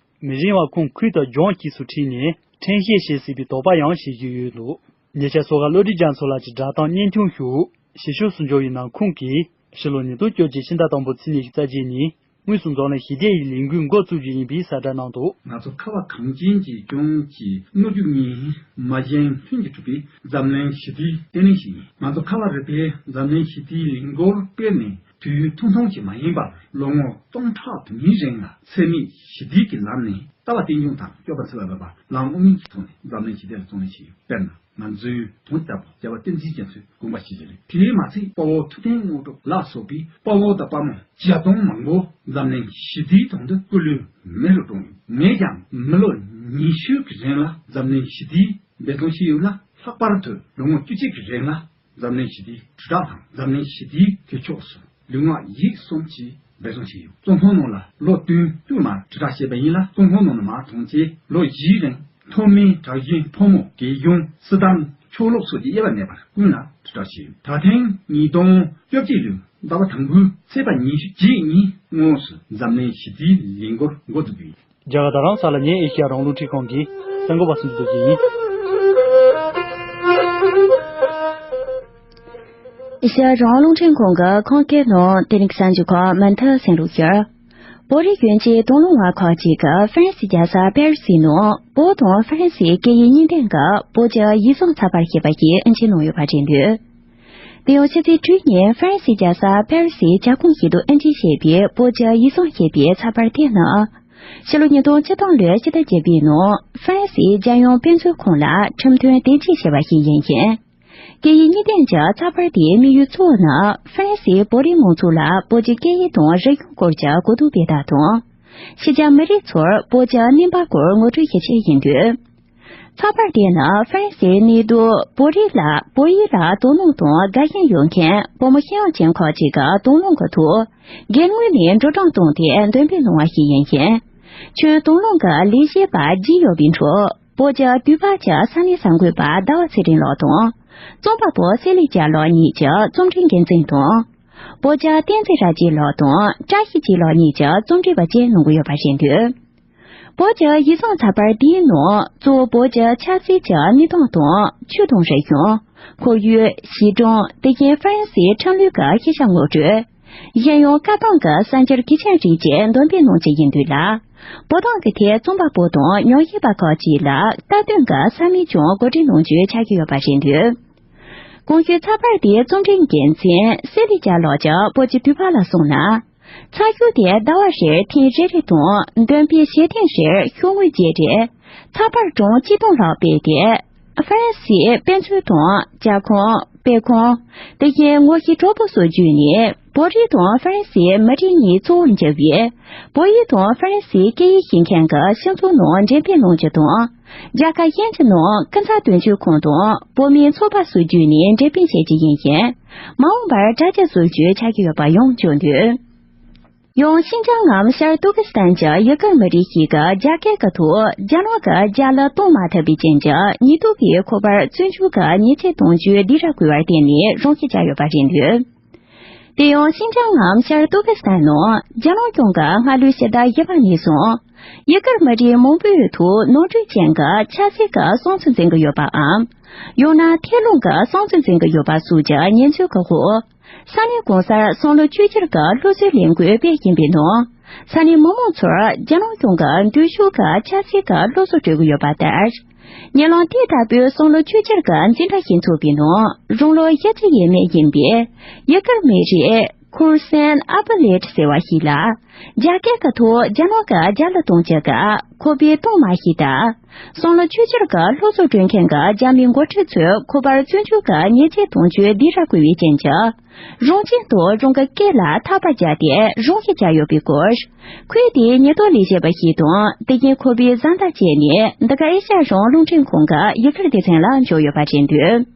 མི་རིང་བར་ཁོང་ཁུལ་དང་ལྗོངས་ཕྱིས་སུ་ཁྲིད་ནས་ཁྲིམས་བཤེར་བྱེད་སྲིད་པའི་དོགས་པ་ཡང་བྱེད་བཞིན་ཡོད་འདུག་ཉེ་ཆར་ཟུར་མཁར་བློ་གྲོས་རྒྱ་མཚོ་ལགས་ཀྱི་བསྒྲགས་གཏམ་བརྙན་ཐུང་ཞིག་ཕྱི་ཕྱོགས་སུ་འབྱོར་བའི་ནང་ཁོང་གིས་ཕྱི་ལོ་ཉིས་སྟོང་བཅོ་བརྒྱད་ཕྱི་ཟླ་དང་པོ་ཚེས་ཉི་ཤུ་རྩ་བརྒྱད་ཉིན་དངོས་སུ་འཛམ་གླིང་ཞི་བདེ་ཡི་ལས་འགུལ་འགོ་བཙུགས་རྒྱུ་ཡིན་པའི་གསལ་བསྒྲགས་གནང་འདུག་ང་ཚོ་ཁ་བ་གངས་ཅན་གྱི་ལྗོངས་ཀྱི་སྣོད་བཅུད་གཉིས་མ་གཞན་ལྷུན་གྱིས་གྲུབ་པའི་འཛམ་གླིང་ཞི་བདེའི་བརྟན་ལྷིང་ཞིག་ཡིན། ང་ཚོ་ཁ་བ་རི་པའི་འཛམ་གླིང་ཞི་བདེའི་ལས་འགུལ་སྤེལ་ནས་དུས་ཡུན་ཐུང་ཐུང་ཞིག་མ་ཡིན་པར་ལོ་ངོ་སྟོང་ཕྲག་དུ་མའི་རིང་ལ་འཚེ་མེད་ཞི་བདེ་གི་ལམ་ནས་ལྟ་བ་རྟེན་འབྱུང་དང་སྤྱོད་པ་འཚེ་བ་མེད་པ་ལམ་དབུ་མའི་ཐོག་ནས་འཛམ་གླིང་ཞི་བདེ་ལ་བརྩོན་ལེན་བྱས་ཡོད། དཔེར་ན། ང་ཚོའི་དུང་ལྟ་བུ་རྒྱལ་བ་བསྟན་འཛིན་རྒྱ་མཚོའི་དགོངས་པ་ཞིག་རེད། དེའི་མ་ཚད་དཔའ་བོ་ཐུབ་བསྟན་དངོས་གྲུབ་ལ་སོགས་པའི་དཔའ་བོ་དང་དཔའ་མོ་བརྒྱ་སྟོང་མང་པོ་འཛམ་གླིང་ཞི་བདེའི་དོན་དུ་སྐུ་ལུས་མེ་རུ་བཀྲོངས་ཡོད། ངས་ཀྱང་མི་ལོ་ཉི་ཤུ་གི་རིང་ལ་འཛམ་གླིང་ཞི་བདེའི་འབད་བརྩོན་བྱས་ཡོད་ལ། ལྷག་པར་དུ་ལོ་ངོ་བཅུ་གཅིག་གི་རིང་ལ་འཛམ་གླིང་ཞི་བདེའི་དྲིལ་བསྒྲགས་དང་འཛམ་གླིང་ཞི་བདེའི་གྲོས་ཆོད་སོགས་ལུས་ངག་ཡིད་གསུམ་གྱིས་འབད་བརྩོན་བྱས་ཡོད། བཙོན་ཁང་ནང་ལ་ལོ་བདུན་བཅུ་ལ་དྲིལ་བསྒྲགས་བྱས་པ་ཡིན་ལ། བཙོན་ཁང་ནང་ནས་མར་ཐོན་རྗེས་ལོ་བཞིའི་རིང་ཐོག་མའི་དྲག་ཞན་ཕོ་མོ་རྒས་གཞོན་སྲིད་དམ་ཕྱོགས་ལྷུང་སོགས་ཀྱི་དབྱེ་བ་མེད་པར་ཀུན་ལ་དྲིལ་བསྒྲགས་བྱས་ཡོད། ད་ཐེངས་ཉིས་སྟོང་བཅོ་བརྒྱད་ལོའི་ཟླ་བ་དང་པོའི་ཚེས་པ་ཉི་ཤུ་རྗེས་ཉིན་དངོས་སུ་འཛམ་གླིང་ཞི་བདེའི་ལས་འགུལ་འགོ་འཛུགས་རྒྱུ་ཡིན། རྒྱ་གར་རྡ་རམ་ས་ལ་ནས་ཨེ་ཤེ་ཡ་རང་དབང་རླུང་འཕྲིན་ཁང་གི་གསར་འགོད་པ་སུམ་ཅུ་རྡོ་རྗེ་ཡིན། ཨེ་ཤེ་ཡ་རང་དབང་རླུང་འཕྲིན་ཁང་གི་ཁམས་སྐད་ནང་དེ་རིང་གི་གསར་འགྱུར་ཁག་མུ་མཐུད་གསན་རོགས་ཞུ། བོད་རིགས་གཞོན་སྐྱེས་དང་བླངས་པ་ཁག་ཅིག་གིས་ཧྥ་རན་སིའི་རྒྱལ་ས་པེ་རི་སིའི་ནང་བོད་དང་ཧྥ་རན་སིའི་སྐད་ཡིག་གཉིས་ལྡན་གྱི་བོད་ཀྱི་ཡིག་ཚང་ཚགས་པར་ཞེས་པ་ཞིག་ཨེ་འཆི་གནང་ཡོད་པ་རེད་འདུག་དེ་ཡང་ཕྱི་ཚེས་དྲུག་ཉིན་ཧྥ་རན་སིའི་རྒྱལ་ས་པེ་རི་སིའི་རྒྱལ་ཁོངས་ཤིག་ཏུ་ཨེ་འཆི་བྱས་པའི་བོད་ཀྱི་ཡིག་ཚང་ཞེས་པའི་ཚགས་པར་དེ་ནི། ཕྱི་ལོ་ཉིས་སྟོང་བཅུ་དྲུག་ལོའི་ཕྱི་ཟླ་བརྒྱད་པའི་ནང་ཧྥ་རན་སིའི་རྒྱལ་ཡོངས་དཔེ་མཛོད་ཁང་ལ་ཁྲིམས་མཐུན་དེབ་སྐྱེལ་བྱས་པ་ཞིག་ཡིན་ཞིང་། སྐད་ཡིག་གཉིས་ལྡན་གྱི་ཚགས་པར་དེའི་དམིགས་ཡུལ་གཙོ་བོ་ནི་ཧྥ་རན་སིའི་བོད་རིགས་མང་ཚོགས་ལ་བོད་ཀྱི་སྐད་ཡིག་དང་རིག་གཞུང་སྐོར་གྱི་གོ་བསྡུར་སྤེལ་སྟངས་དང་། ཕྱི་རྒྱལ་མི་རིགས་ཚོར་བོད་ཀྱི་གནས་བབ་སྐོར་ངོ་སྤྲོད་ཞུ་ཆེད་ཡིན་འདུག་ཚགས་པར་དེ་ནི་ཧྥ་རན་སིའི་གནས་སྡོད་བོ་རི་ལ་བོད་ཡིག་ལ་དོ་སྣང་དང་དགའ་ཞེན་ཡོད་མཁན་བུ་མོ་ཤེས་ཡོན་ཅན་ཁག་ཅིག་གིས་དོགས་སློང་གི་ཐོག་སྒེར་ངོས་ནས་འགྲོ་གྲོན་བཏང་སྟེ་འདོན་སྤེལ་གནང་བ་ཞིག་ཡིན་ཞིང་། ཁྱོན་དོགས་སློང་གི་ལས་བྱེད་པ་བརྒྱད་ཡོད་པའི་ཁྲོད་བོད་ཀྱི་དུས་བབ་ཀྱི་ས་གནས་གསར་འགོད་པ་ཟླ་བ་ཚེ་རིང་ལགས་དང་། རྩོམ་པ་པོ་སེ་ལི་ཅཱ་ལགས་གཉིས་ཀྱི་རྩོམ་སྒྲིག་འགན་འཛིན་དང་། བོད་ཀྱི་བསྟན་འཛིན་རབ་རྒྱས་ལགས་དང་བཀྲ་ཤིས་སྐྱིད་ལགས་གཉིས་ཀྱི་རྩོམ་སྒྲིག་པ་བཅས་གནང་གི་ཡོད་པ་རེད་འདུག་བོད་ཀྱི་ཡིག་ཚང་ཚགས་པར་འདིའི་ནང་གཙོ་བོ་བོད་ཀྱི་ཆབ་སྲིད་ཀྱི་གནས་སྟངས་དང་ཆོས་དང་རིག་གཞུང་། ཁོར་ཡུག་གཞི་གྲངས། དེ་བཞིན་ཧྥ་རན་སིའི་ཁྲིམས་ལུགས་ཀྱི་ཤེས་བྱ་ངོ་སྤྲོད། གཞན་ཡང་བཀའ་ཐང་གི་གསར་འགྱུར་གལ་ཆེན་རིགས་བཅས་འདོན་སྤེལ་གནང་རྒྱུ་ཡིན་འདུག་ལ། བོད་ཐང་གི་ཐད་རྩོམ་པ་པོ་དང་ཉམས་ཞིབ་པ་ཁག་ཅིག་ལ་སྟབས་བསྟུན་གྱི་ས་མིག་ཀྱང་གོ་སྒྲིག་གནང་རྒྱུ་ཆགས་ཀྱི་ཡོད་པ་རེད་འདུག་གོང་ཞུས་ཚགས་པར་དེའི་རྩོམ་སྒྲིག་འགན་འཛིན་སེ་ལི་ཅཱ་ལགས་ཀྱིས་བོད་ཀྱི་དུས་བབ་ལ་གསུངས་ན། ཚགས་ཤོག་དེ་ཟླ་བ་རེར་ཐེངས་རེ་རེ་དང་འདོན་སྤེལ་བྱེད་ཐེངས་རེར་ཤོག་ངོས་བརྒྱད་རེ། ཚགས་པར་གྲངས་གཅིག་སྟོང་ལྷག་སྤེལ་ཏེ། ཧྥ་རན་སིའི་དཔེ་མཛོད་དང་ལྕགས་ཁང་། དཔེ་ཁང་། དེ་བཞིན་ངོ་ཤེས་གྲོགས་པོ་སོགས་བརྒྱུད་ནས་བོད་རིགས་དང་ཧྥ་རན་སིའི་མི་རིགས་གཉིས་གཙོ་བོར་གྱུར་བའི་བོད་ཡིག་དང་ཧྥ་རན་སིའི་སྐད་ཡིག་ཤེས་མཁན་གྱི་སྤྱི་ཚོགས་ནང་འགྲེམས་སྤེལ་གནང་རྒྱུ་དང་། རྒྱལ་ཁབ་གཞན་གྱི་ནང་ཀུན་གསལ་དོན་གཅོད་ཁང་དང་བོད་མིའི་ཚོགས་པ་སོགས་བརྒྱུད་ནས་འགྲེམས་སྤེལ་བྱེད་རྒྱུ་ཡིན་ཞིང་། མ་འོངས་པར་དྲ་རྒྱ་བཟོ་རྒྱུའི་ཆ་ཤས་ཡོད་པ་ཡང་བརྗོད་འདུག་ཡང་ཤིན་ཅང་ངམ་ཤར་ཏུར་ཀི་སི་ཐན་གྱི་ཡུ་གུར་མི་རིགས་ཤིག་གིས་རྒྱ་སྐད་ཀྱི་ཐོག་རྒྱ་ནག་གི་རྒྱ་གླུ་གཏོང་མ་ཐུབ་པའི་རྐྱེན་གྱིས་ཉེས་གཏུག་གིས་ཁོ་པར་བཙོན་འཇུག་གི་ཉེས་ཆད་གཏོང་རྒྱུའི་སྡིགས་ར་བསྐུལ་བར་བརྟེན་ནས་རང་ཤི་བྱས་ཡོད་པ་རེད་འདུག་དེ་ཡང་ཤིན་ཅང་ངམ་ཤར་ཏུར་ཀི་སི་ཐན་ནང་རྒྱ་ནག་གཞུང་གིས་སྔ་ལོའི་ཕྱི་ཟླ་བཞི་པ་ནས་བཟུང་ཡུ་གུར་མི་རིགས་མང་པོའི་ཐོག་ནོར་འཁྲུལ་ཅན་གྱི་ཆབ་སྲིད་ཀྱི་བསམ་ཚུལ་འཛིན་གྱི་ཡོད་པའམ། ཡང་ན་ཐད་རླུང་གི་བསམ་ཚུལ་འཛིན་གྱི་ཡོད་པ་སོགས་ཀྱི་ཉེས་འཛུགས་ཀྱི་འོག་ས་གནས་གང་སར་སང་ལོ་ཆོས་ཕྱིར་གྱི་སློབ་གསོའི་ལས་འགུལ་སྤེལ་བཞིན་པའི་ནང་། ས་གནས་མི་མང་ཚོར་རྒྱ་ནག་གཞུང་གི་འདོད་ཕྱོགས་ཀྱི་ཆབ་སྲིད་ཀྱི་སློབ་གསོ་སྤྲོད་ཀྱི་ཡོད་པ་ལྟར། ཉེ་ལམ་དེ་ལྟ་བུའི་སང་ལོ་ཆོས་ཕྱིར་གྱི་འཛིན་གྲྭ་ཞིག་འཚོགས་པའི་ནང་རང་ལོ་བཞི་བཅུ་ཡས་མས་ཡིན་པའི་ཡུ་གུར་མི་རིགས་ཁུར་སན་ཨ་པ་ལེད་ཟེར་བ་ཞིག་ལ། རྒྱ་སྐད་ཀྱི་ཐོག་རྒྱ་ནག་གི་རྒྱ་གླུ་གཏོང་རྒྱུ་གི་ཁོ་པའི་གཏོང་མ་ཞིག་དང་། སང་ལོ་ཆོས་ཕྱིར་གྱི་སློབ་གསོ་སྤྲོད་མཁན་གྱི་རྒྱ་མི་འགོ་ཁྲིད་ཚོས་ཁོ་པར་བཙོན་འཇུག་གི་ཉེས་ཆད་གཏོང་རྒྱུའི་སྡིགས་ར་བསྐུལ་བའི་རྐྱེན་གྱིས། རང་བཞིན་དུ་རང་གི་སྐེ་ལ་ཐག་པ་བརྒྱབ་སྟེ་རང་ཤི་བྱས་ཡོད་པའི་སྐོར། ཁོས་དེའི་ཉེན་རྟོག་ལས་བྱེད་པ་ཞིག་དང་དེ་བཞིན་ཁོ་པའི་བཟའ་ཟླ་བཅས་ནས་འདི་ག་ཨེ་ཤ་ཡ་གཞུང་རླུང་འཕྲིན་ཁང་གི་ཡུ་གུར་སྡེ་ཚན་ལ་འབྱོར་ཡོད་པ་རེད་འདུག་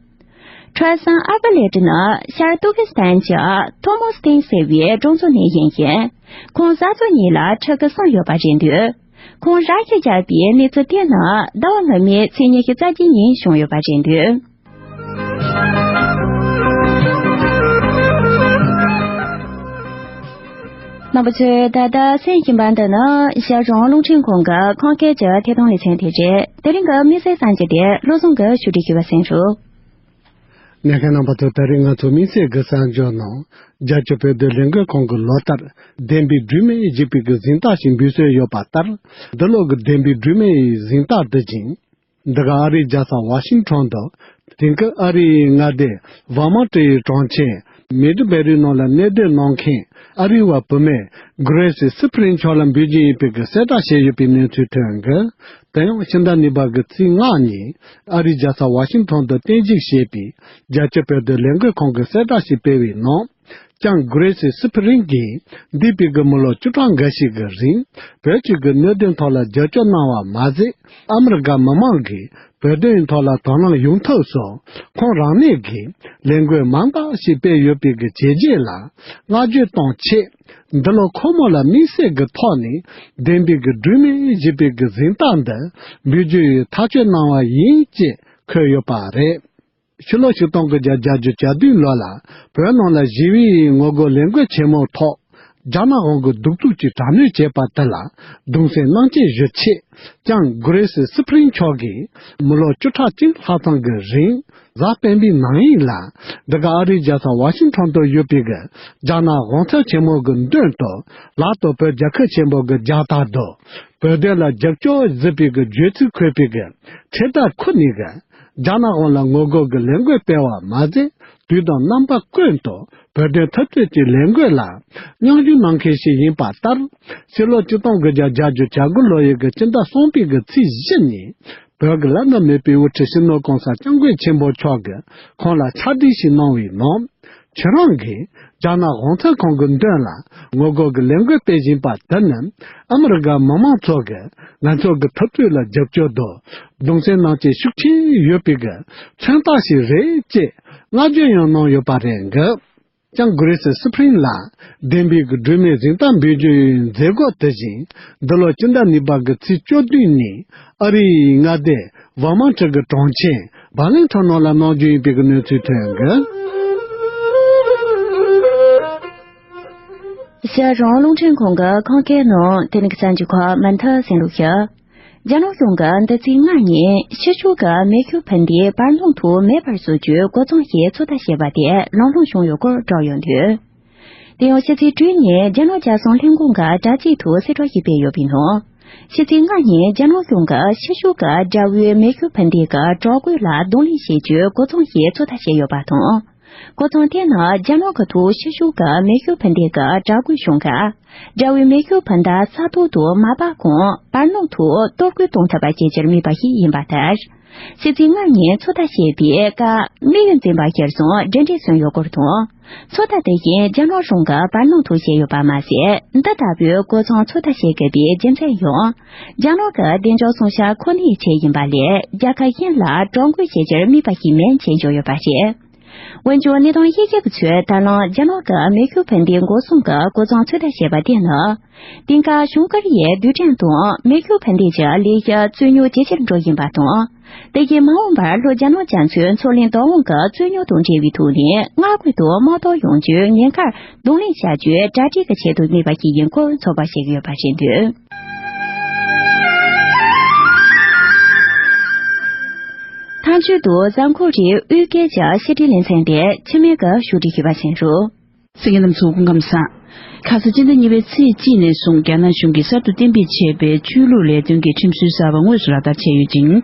ཁྲོ་སན་ཨ་པ་ལེ་ཏི་ནི་ཤར་ཏུར་ཀི་སི་ཐན་གྱི་ཐོ་མོ་སི་ཏིན་ཟེར་བའི་གྲོང་ཚོ་ནས་ཡིན་ཞིང་། ཁོང་གཟའ་གཟུགས་གཉིས་ལ་ཕྲུ་གུ་གསུམ་ཡོད་པ་རེད་འདུག་ཁོང་རང་ཤི་བྱས་པའི་གནས་ཚུལ་དེ་ནི་ཟླ་བ་སྔོན་མའི་ཚེས་ཉི་ཤུ་རྩ་གཅིག་ཉིན་བྱུང་ཡོད་པ་རེད་འདུག་རྣམ་པ་ཚོས་ད་ལྟ་གསན་བཞིན་པ་འདི་ནི་ཤར་གཞུང་རླུང་འཕྲིན་ཁང་གི་ཁམས་སྐད་ཀྱི་ཐད་གཏོང་ལེ་ཚན་དེ་རེད། དེ་རིང་གི་དམིགས་བསལ་གསར་འགྱུར་དེ་བློ་བཟང་གིས་ཕྱོགས་སྒྲིག་ཞུས་པ་གསན་རོགས། གནད་མཁན་རྣམ་པ་ཚོ། ད་རེས་ང་ཚོ་དམིགས་བསལ་གྱི་གསར་འགྱུར་ནང་རྒྱལ་སྤྱིའི་བོད་དོན་ལས་འགུལ་ཁང་གི་ལོ་ལྟར་བདེན་པའི་སྒྲོན་མེ་ཞེས་པའི་གི་གཟེངས་རྟགས་ཤིག་འབུལ་སྲོལ་ཡོད་པ་ལྟར། འདི་ལོ་གི་བདེན་པའི་སྒྲོན་མེ་ཡི་གཟེངས་རྟགས་འདི་བཞིན་འདི་ག་ཨ་རིའི་རྒྱལ་ས་ཝ་ཤིང་ཊོན་དུ། དེང་སྐབས་ཨ་རིའི་མངའ་སྡེ་ཝར་མོན་ཊི་ཡི་གྲོང་ཁྱེར་མེ་ཌི་སྦེ་རིའི་ནང་ལ་གནས་སྡོད་གནང་མཁན་ཨ་རིའི་བ་བུད་མེད་གྷི་རེ་སི་སི་ཕི་རིན་མཆོག་ལ་འབུལ་རྒྱུ་ཡིན་པའི་གི་གསལ་བསྒྲགས་བྱས་ཡོད་པའི་གནས་ཚུལ་ཐོན་གི། དེ་ཡང་ཕྱི་ཟླ་གཉིས་པ་གི་ཚེས་ལྔ་ཉིན་ཨ་རིའི་རྒྱལ་ས་ཝ་ཤིང་ཊོན་དུ་རྟེན་གཞི་བྱས་པའི་རྒྱལ་སྤྱིའི་བོད་དོན་ལས་འགུལ་ཁང་གིས་གསལ་བསྒྲགས་ཤིག་སྤེལ་བའི་ནང་། ལྕམ་གྷི་རེ་སི་སི་ཕི་རིན་གྱིས་འདས་པའི་གི་མི་ལོ་བཅུ་ཕྲག་འགའ་ཞིག་གི་རིང་བོད་ཀྱི་གི་གནད་དོན་ཐོག་ལ་རྒྱབ་སྐྱོར་གནང་བ་མ་ཟད། ཨ་མི་རི་ཀ་མི་མང་གིས་བོད་དོན་ཐོག་ལ་དོ་སྣང་ཡོང་ཐབས་སུ་ཁོང་རང་ཉིད་ཀྱིས་ལས་འགུལ་མང་དག་ཞིག་སྤེལ་ཡོད་པའི་གི་བྱས་རྗེས་ལ་བསྔགས་བརྗོད་གཏོང་ཆེད། འདི་ལོ་ཁོ་མོ་ལ་དམིགས་བསལ་གྱི་ཐོག་ནས་བདེན་པའི་གི་སྒྲོན་མེ་ཞེས་པའི་གི་གཟེངས་རྟགས་འདི་འབུལ་རྒྱུ་ཡི་ཐག་གཅོད་གནང་བ་ཡིན་ཅེས་འཁོད་ཡོད་པ་རེད། ཕྱི་ལོ་ཆིག་སྟོང་དགུ་བརྒྱ་བརྒྱད་ཅུ་གྱ་བདུན་ལོ་ལ་བོད་ནང་ལ་ཞི་བའི་ངོ་རྒོལ་ལས་འགུལ་ཆེན་མོའི་ཐོག་རྒྱ་ནག་དབང་གིས་གདུག་རྩུབ་ཀྱིས་དྲག་གནོན་བྱས་པ་དེ་ལ་གདུང་སེམས་མཉམ་སྐྱེད་ཞུ་ཆེད། ལྕམ་གྷི་རེ་སི་སི་ཕི་རིན་མཆོག་གིས་མི་ལོ་བཅུ་ཕྲག་གཅིག་ལྷག་ཙམ་གྱི་རིང་གཟའ་སྤེན་པའི་ནང་ཡིན་ལ། འདི་ག་ཨ་རིའི་རྒྱལ་ས་ཝ་ཤིང་ཊོན་དུ་ཡོད་པའི་གི་རྒྱ་ནག་དབང་ཚད་ཆེན་མོ་གི་མདུན་དུ་ལག་ཏུ་བོད་རྒྱལ་ཁབ་ཆེན་པོ་གི་རྒྱལ་དར་དང་བོད་དོན་ལ་རྒྱབ་སྐྱོར་ཟེར་བའི་གི་བརྗོད་ཚིག་འཁོད་པའི་གི་ཁྲིད་དར་ཁུར་ནས་གི་རྒྱ་ནག་དབང་ལ་ངོ་རྒོལ་གི་ལས་འགུལ་སྤེལ་བ་མ་ཟད། དུས་དང་རྣམ་པ་ཀུན་ཏུ་བོད་དོན་འཐབ་རྩོད་ཀྱི་ལས་འགུལ་ལ་མཉམ་ཞུགས་གནང་མཁན་ཞིག་ཡིན་པ་ལྟར། ཕྱི་ལོ་ཆིག་སྟོང་དགུ་བརྒྱ་བརྒྱད་ཅུ་གྱ་དགུ་ལོ་ཡི་གི་སྤྱི་ཟླ་གསུམ་པའི་གི་ཚེས་བཞི་ཉིན་བོད་ཀྱི་བླ་ན་མེད་པའི་དབུ་ཁྲིད་སྤྱི་ནོར་གོང་ས་སྐྱབས་མགོན་ཆེན་པོ་མཆོག་གིས་ཁོང་ལ་ཕྱག་བྲིས་ཤིག་གནང་བའི་ནང་། ཁྱེད་རང་གིས་རྒྱ་ནག་གཞུང་ཚབ་ཁང་གི་མདུན་ལ་ངོ་རྒོལ་གྱི་ལས་འགུལ་སྤེལ་བཞིན་པ་དེ་ནི། ཨ་མི་རི་ཀ་མི་མང་ཚོ་གིས་ང་ཚོ་གི་འཐབ་རྩོད་ལ་རྒྱབ་སྐྱོར་དང་གདུང་སེམས་ནང་བཞིན་ཤུགས་ཆེན་ཡོད་པའི་གི་མཚོན་རྟགས་ཤིག་རེད་ཅེས་བསྔགས་བརྗོད་ཡང་གནང་ཡོད་པ་རེད་འདུག་ཀྱང་གྷི་རི་སི་སི་པི་རིན་ལ་བདེན་པའི་གི་སྒྲོན་མེའི་གཟེངས་རྟགས་འབུལ་རྒྱུའི་མཛད་སྒོ་དེ་བཞིན་འདི་ལོ་སྤྱི་ཟླ་གཉིས་པ་གི་ཚེས་བཅུ་བདུན་ཉིན་ཨ་རིའི་མངའ་སྡེ་ཝར་མོན་ཊི་གི་གྲོང་ཁྱེར་བར་ལིང་ཊོན་ནང་ལ་གནང་རྒྱུ་ཡིན་པའི་གི་གནས་ཚུལ་ཐོན་གི། ཕྱི་རོང་རླུང་འཕྲིན་ཁང་གི་ཁང་ཁའི་ནང་དེ་ནི་གི་གསར་འགྱུར་ཁག་མུ་མཐུད་གསན་རོགས་ཞུ། རྒྱ་ནག་གཞུང་གིས་འདི་ཚེས་ལྔ་ཉིན་ཕྱི་ཕྱོགས་ཀྱི་མེ་ཤུགས་འཕུར་མདེལ་བར་སྣང་དུ་མེད་པར་བཟོ་རྒྱུའི་འགོ་རྩོམ་ཞིག་ཚོད་ལྟ་བྱས་པ་དེ་ལམ་ལྷོང་བྱུང་ཡོད་སྐོར་བསྒྲགས་ཡོད་འདུག་དེ་ཡང་ཕྱི་ཚེས་དྲུག་ཉིན་རྒྱ་ནག་རྒྱལ་སྲུང་ལྷན་ཁང་གི་དྲ་ཚིགས་ཐོག་གསལ་བསྒྲགས་ཤིག་སྤེལ་ཡོད་པའི་ནང་། ཕྱི་ཚེས་ལྔ་ཉིན་རྒྱ་ནག་གཞུང་གིས་ཕྱི་ཕྱོགས་ཀྱི་དགྲ་བོའི་མེ་ཤུགས་འཕུར་མདེལ་གྱི་དྲག་རྒོལ་ལ་གདོང་ལེན་བྱེད་རྒྱུའི་འགོ་རྩོམ་ཞིག་ཚོད་ལྟ་བྱས་ཡོད་པ་དང་། འགོ་རྩོམ་དེ་ནི་རྒྱ་ནག་གི་ཐོག་ཕྱི་ཕྱོགས་ཀྱི་མེ་ཤུགས་འཕུར་མདེལ་གྱི་དྲག་རྒོལ་བྱུང་སྐབས། དགྲ་བོའི་མེ་ཤུགས་འཕུར་མདའ་ས་ཐོག་ཏུ་མ་སྤར་གོང་བར་སྣང་དུ་གཏོར་རྒོལ་གཏོང་ཐུབ་པ་བྱེད་རྒྱུར་དམིགས་པ་ཞིག་ཡིན་པ་ལྟར། ཕྱི་ཚེས་ལྔ་ཉིན་ཚོད་ལྟ་བྱས་པའི་སྐབས་དམིགས་ཡུལ་འཛིན་པ་གཞིར་བཟུང་གྲུབ་འབྲས་སོན་ཡོད་སྐོར་དང་། ཚོད་ལྟ་དེ་བཞིན་རྒྱ་ནག་གཞུང་གིས་བར་སྣང་དུ་བྱས་ཡོད་པ་མ་ཟད། འདི་ལྟ་བུའི་འགོ་རྩོམ་ཚོད་ལྟ་བྱེད་དགོས་པའི་རྒྱུ་མཚན་ཡང་། རྒྱ་ནག་གི་བདེ་འཇགས་སྲུང་བྱ་ཁོ་ནའི་ཆེད་ཡིན་པ་ལས། རྒྱལ་ཁབ་གཞན་ལ་དྲག་རྒོལ་བྱེད་རྒྱུར་དམིགས་པ་ཞིག་མིན་ཅེས་བརྗོད་ཡོད་པ་རེད། འོན་ཀྱང་གནས་སྟངས་དབྱེ་ཞིབ་པ་ཚོས་ད་ལན་རྒྱ་ནག་གི་མེ་ཤུགས་འཕུར་མདེལ་འགོག་སྲུང་གི་འགོ་རྩོམ་ཚོད་ལྟ་བྱས་པ་དེ་ནི། དེང་སྐབས་བྱུང་ཁུལ་ཡི་རྡུལ་ཕྲན་དང་མེ་ཤུགས་འཕུར་མདེལ་གྱི་ལས་གཞི་རྩོད་རྙོག་ཇེ་ཆེར་འགྲོ་བཞིན་པ་དང་། དེ་བཞིན་མ་འོངས་པར་ལྷོ་རྒྱ་ནག་རྒྱ་མཚོའི་མཚོ་གླིང་བདག་དབང་གི་རྩོད་རྙོག་དང་འབྲེལ་བའི་ཐོག་ནས་མངའ་ཁུལ་དུ་དམག་གཏོར་ཡོང་རྒྱུའི་ཉེན་ཁར་གདོང་ལེན་བྱ་རྒྱུའི་གྲ་སྒྲིག་གི་ཆེད་དུ་དམིགས་པ་ཞིག་ཡིན་སྐོར་ཚོད་དཔག་བྱེད་ཀྱི་ཡོད་པ་རེད་འདུག་ཐང་ཆོས་དུ་གཟའ་འཁོར་རེའི་དབུས་སྐད་ཀྱི་བཤད་སྒྲིག་ལེ་ཚན་དེ་འཆི་མེད་ཀྱིས་ཞུ་སྒྲིག་ཞུས་པ་ཡིན་རུང་། གསན་མཁན་རྣམ་ཚོ་སྐུ་ཁམས་བཟང་། ཁ་ས་སྤྱི་ཟླ་གཉིས་པའི་ཚེས་གཅིག་ནས་བཟུང་རྒྱ་ནག་གཞུང་གིས་གསར་དུ་གཏན་འབེབས་བྱས་པའི་ཆོས་ལུགས་ལས་དོན་གྱི་ཁྲིམས་སྲོལ་གསར་པ་དངོས་སུ་ལག་བསྟར་བྱས་ཡོད་ཅིང་།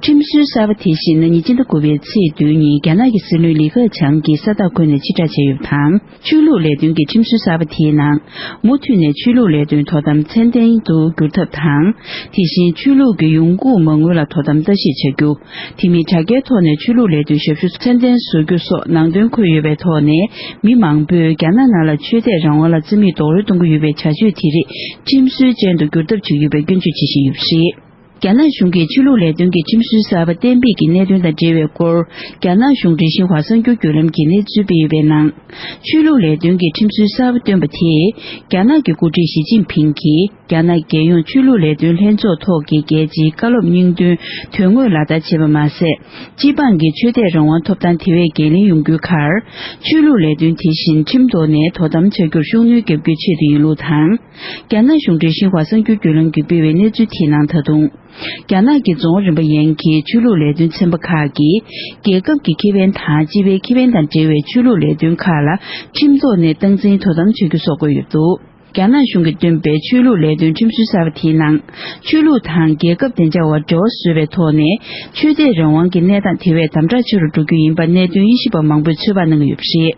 ཁྲིམས་སྲོལ་གསར་པ་དེ་བཞིན་ན་ནིང་སྤྱི་ཟླ་དགུ་པའི་ཚེས་བདུན་ཉིན་རྒྱ་ནག་གི་སྲིད་བློན་ལི་ཁེ་ཆང་གིས་ས་རྟགས་བཀོད་ནས་ཕྱིར་བསྒྲགས་བྱས་ཡོད་པ་དང་། ཆོས་ལུགས་ལས་དོན་གྱི་ཁྲིམས་སྲོལ་གསར་པ་དེའི་ནང་། མུ་མཐུད་ནས་ཆོས་ལུགས་ལས་དོན་དོ་དམ་ཚད་ལྡན་དུ་འགྱུར་ཐབས་དང་། དེ་བཞིན་ཆོས་ལུགས་ཀྱི་ཡོང་སྒོ་མ་དངུལ་ལ་དོ་དམ་ལྟ་ཞིབ་བྱ་རྒྱུ། དེ་མིན་དྲ་རྒྱའི་ཐོག་ནས་ཆོས་ལུགས་ལས་དོན་ཞབས་ཞུ་ཚད་ལྡན་བཟོ་རྒྱུ་སོགས་ནང་དོན་འཁོད་ཡོད་པའི་ཐོག་ནས། མི་མང་པོས་རྒྱ་ནག་ནང་ལ་ཆོས་དད་རང་དབང་ལ་རྩིས་མེད་རྡོག་རོལ་གཏོང་གི་ཡོད་པའི་བྱ་སྤྱོད་དེ་རིགས་ཁྲིམས་སྲོལ་ཅན་དུ་འགྱུར་ཐབས་བྱེད་ཀྱི་ཡོད་པའི་སྐྱོན་བརྗོད་བྱེད་བཞིན་ཡོད་པ་རེད། རྒྱ་ནག་གཞུང་གིས་ཆོས་ལུགས་ལས་དོན་གྱི་ཁྲིམས་སྲོལ་གསར་པ་གཏན་འབེབས་ཀྱི་གནད་དོན་དང་འབྲེལ་བའི་སྐོར། རྒྱ་ནག་གཞུང་འགྲེལ་བཤད་པ་གསར་འགྱུར་བརྒྱུད་ལམ་གྱིས་གནས་ཚུལ་སྤེལ་ཡོད་པའི་ནང་། ཆོས་ལུགས་ལས་དོན་གྱི་ཁྲིམས་སྲོལ་གསར་པ་བཏོན་པ་དེས། རྒྱ་ནག་གི་འགོ་ཁྲིད་ཞི་ཅིན་ཕིང་གིས། རྒྱ་ནག་རྒྱལ་ཡོངས་ཆོས་ལུགས་ལས་དོན་ལྷན་ཚོགས་ཐོག་གི་རྒྱལ་སྤྱིའི་བཀའ་སློབ་སྙིང་དོན་དོན་དངོས་ལག་བསྟར་བྱས་པ་མ་ཟད། སྤྱི་འབངས་ཀྱི་ཆོས་དད་རང་དབང་ཐོབ་ཐང་དེ་བས་འགན་ལེན་ཡོང་རྒྱུའི་ཁར། ཆོས་ལུགས་ལས་དོན་དེ་བཞིན་ཁྲིམས་ཐོག་ནས་དོ་དམ་བྱ་རྒྱུར་ཤུགས་སྣོན་བརྒྱབ་རྒྱུའི་ཆེད་དུ་ཡིན་ལུགས་དང་། རྒྱ་ནག་གཞུང་འབྲེལ་ཤིན་ཧྭ་གསར་འགྱུར་བརྒྱུད་ལམ་གྱིས་སྤེལ་བའི་གནས་ཚུལ་དེའི་ནང་ད་དུང་། རྒྱ་ནག་གི་རྫོང་རིམ་པ་ཡན་གྱི་ཆོས་ལུགས་ལས་དོན་ཚན་པ་ཁག་གིས། རྒྱལ་ཁབ་ཀྱི་ཁེ་ཕན་དང་སྤྱི་པའི་ཁེ་ཕན་དང་འབྲེལ་བའི་ཆོས་ལུགས་ལས་དོན་ཁག་ལ་ཁྲིམས་ཐོག་ནས་སྟངས་འཛིན་དོ་དམ་བྱ་རྒྱུ་སོགས་བཀོད་ཡོད་འདུག་རྒྱ་ནག་གཞུང་གིས་བཏོན་པའི་ཆོས་ལུགས་ལས་དོན་ཁྲིམས་སྲོལ་གསར་པ་དེའི་ནང་། ཆོས་ལུགས་དང་རྒྱལ་ཁབ་བདེ་འཇགས་བར་འབྲེལ་བ་བཟོས་པའི་ཐོག་ནས། ཆོས་དད་རང་དབང་གི་གནས་སྟངས་དེ་བས་དམ་དྲག་ཆེ་རུ་འགྲོ་རྒྱུ་ཡིན་པ་གནད་དོན་དབྱེ་ཞིབ་པ་མང་པོས་ཚོད་དཔག་གནང་གི་ཡོད་པ་རེད།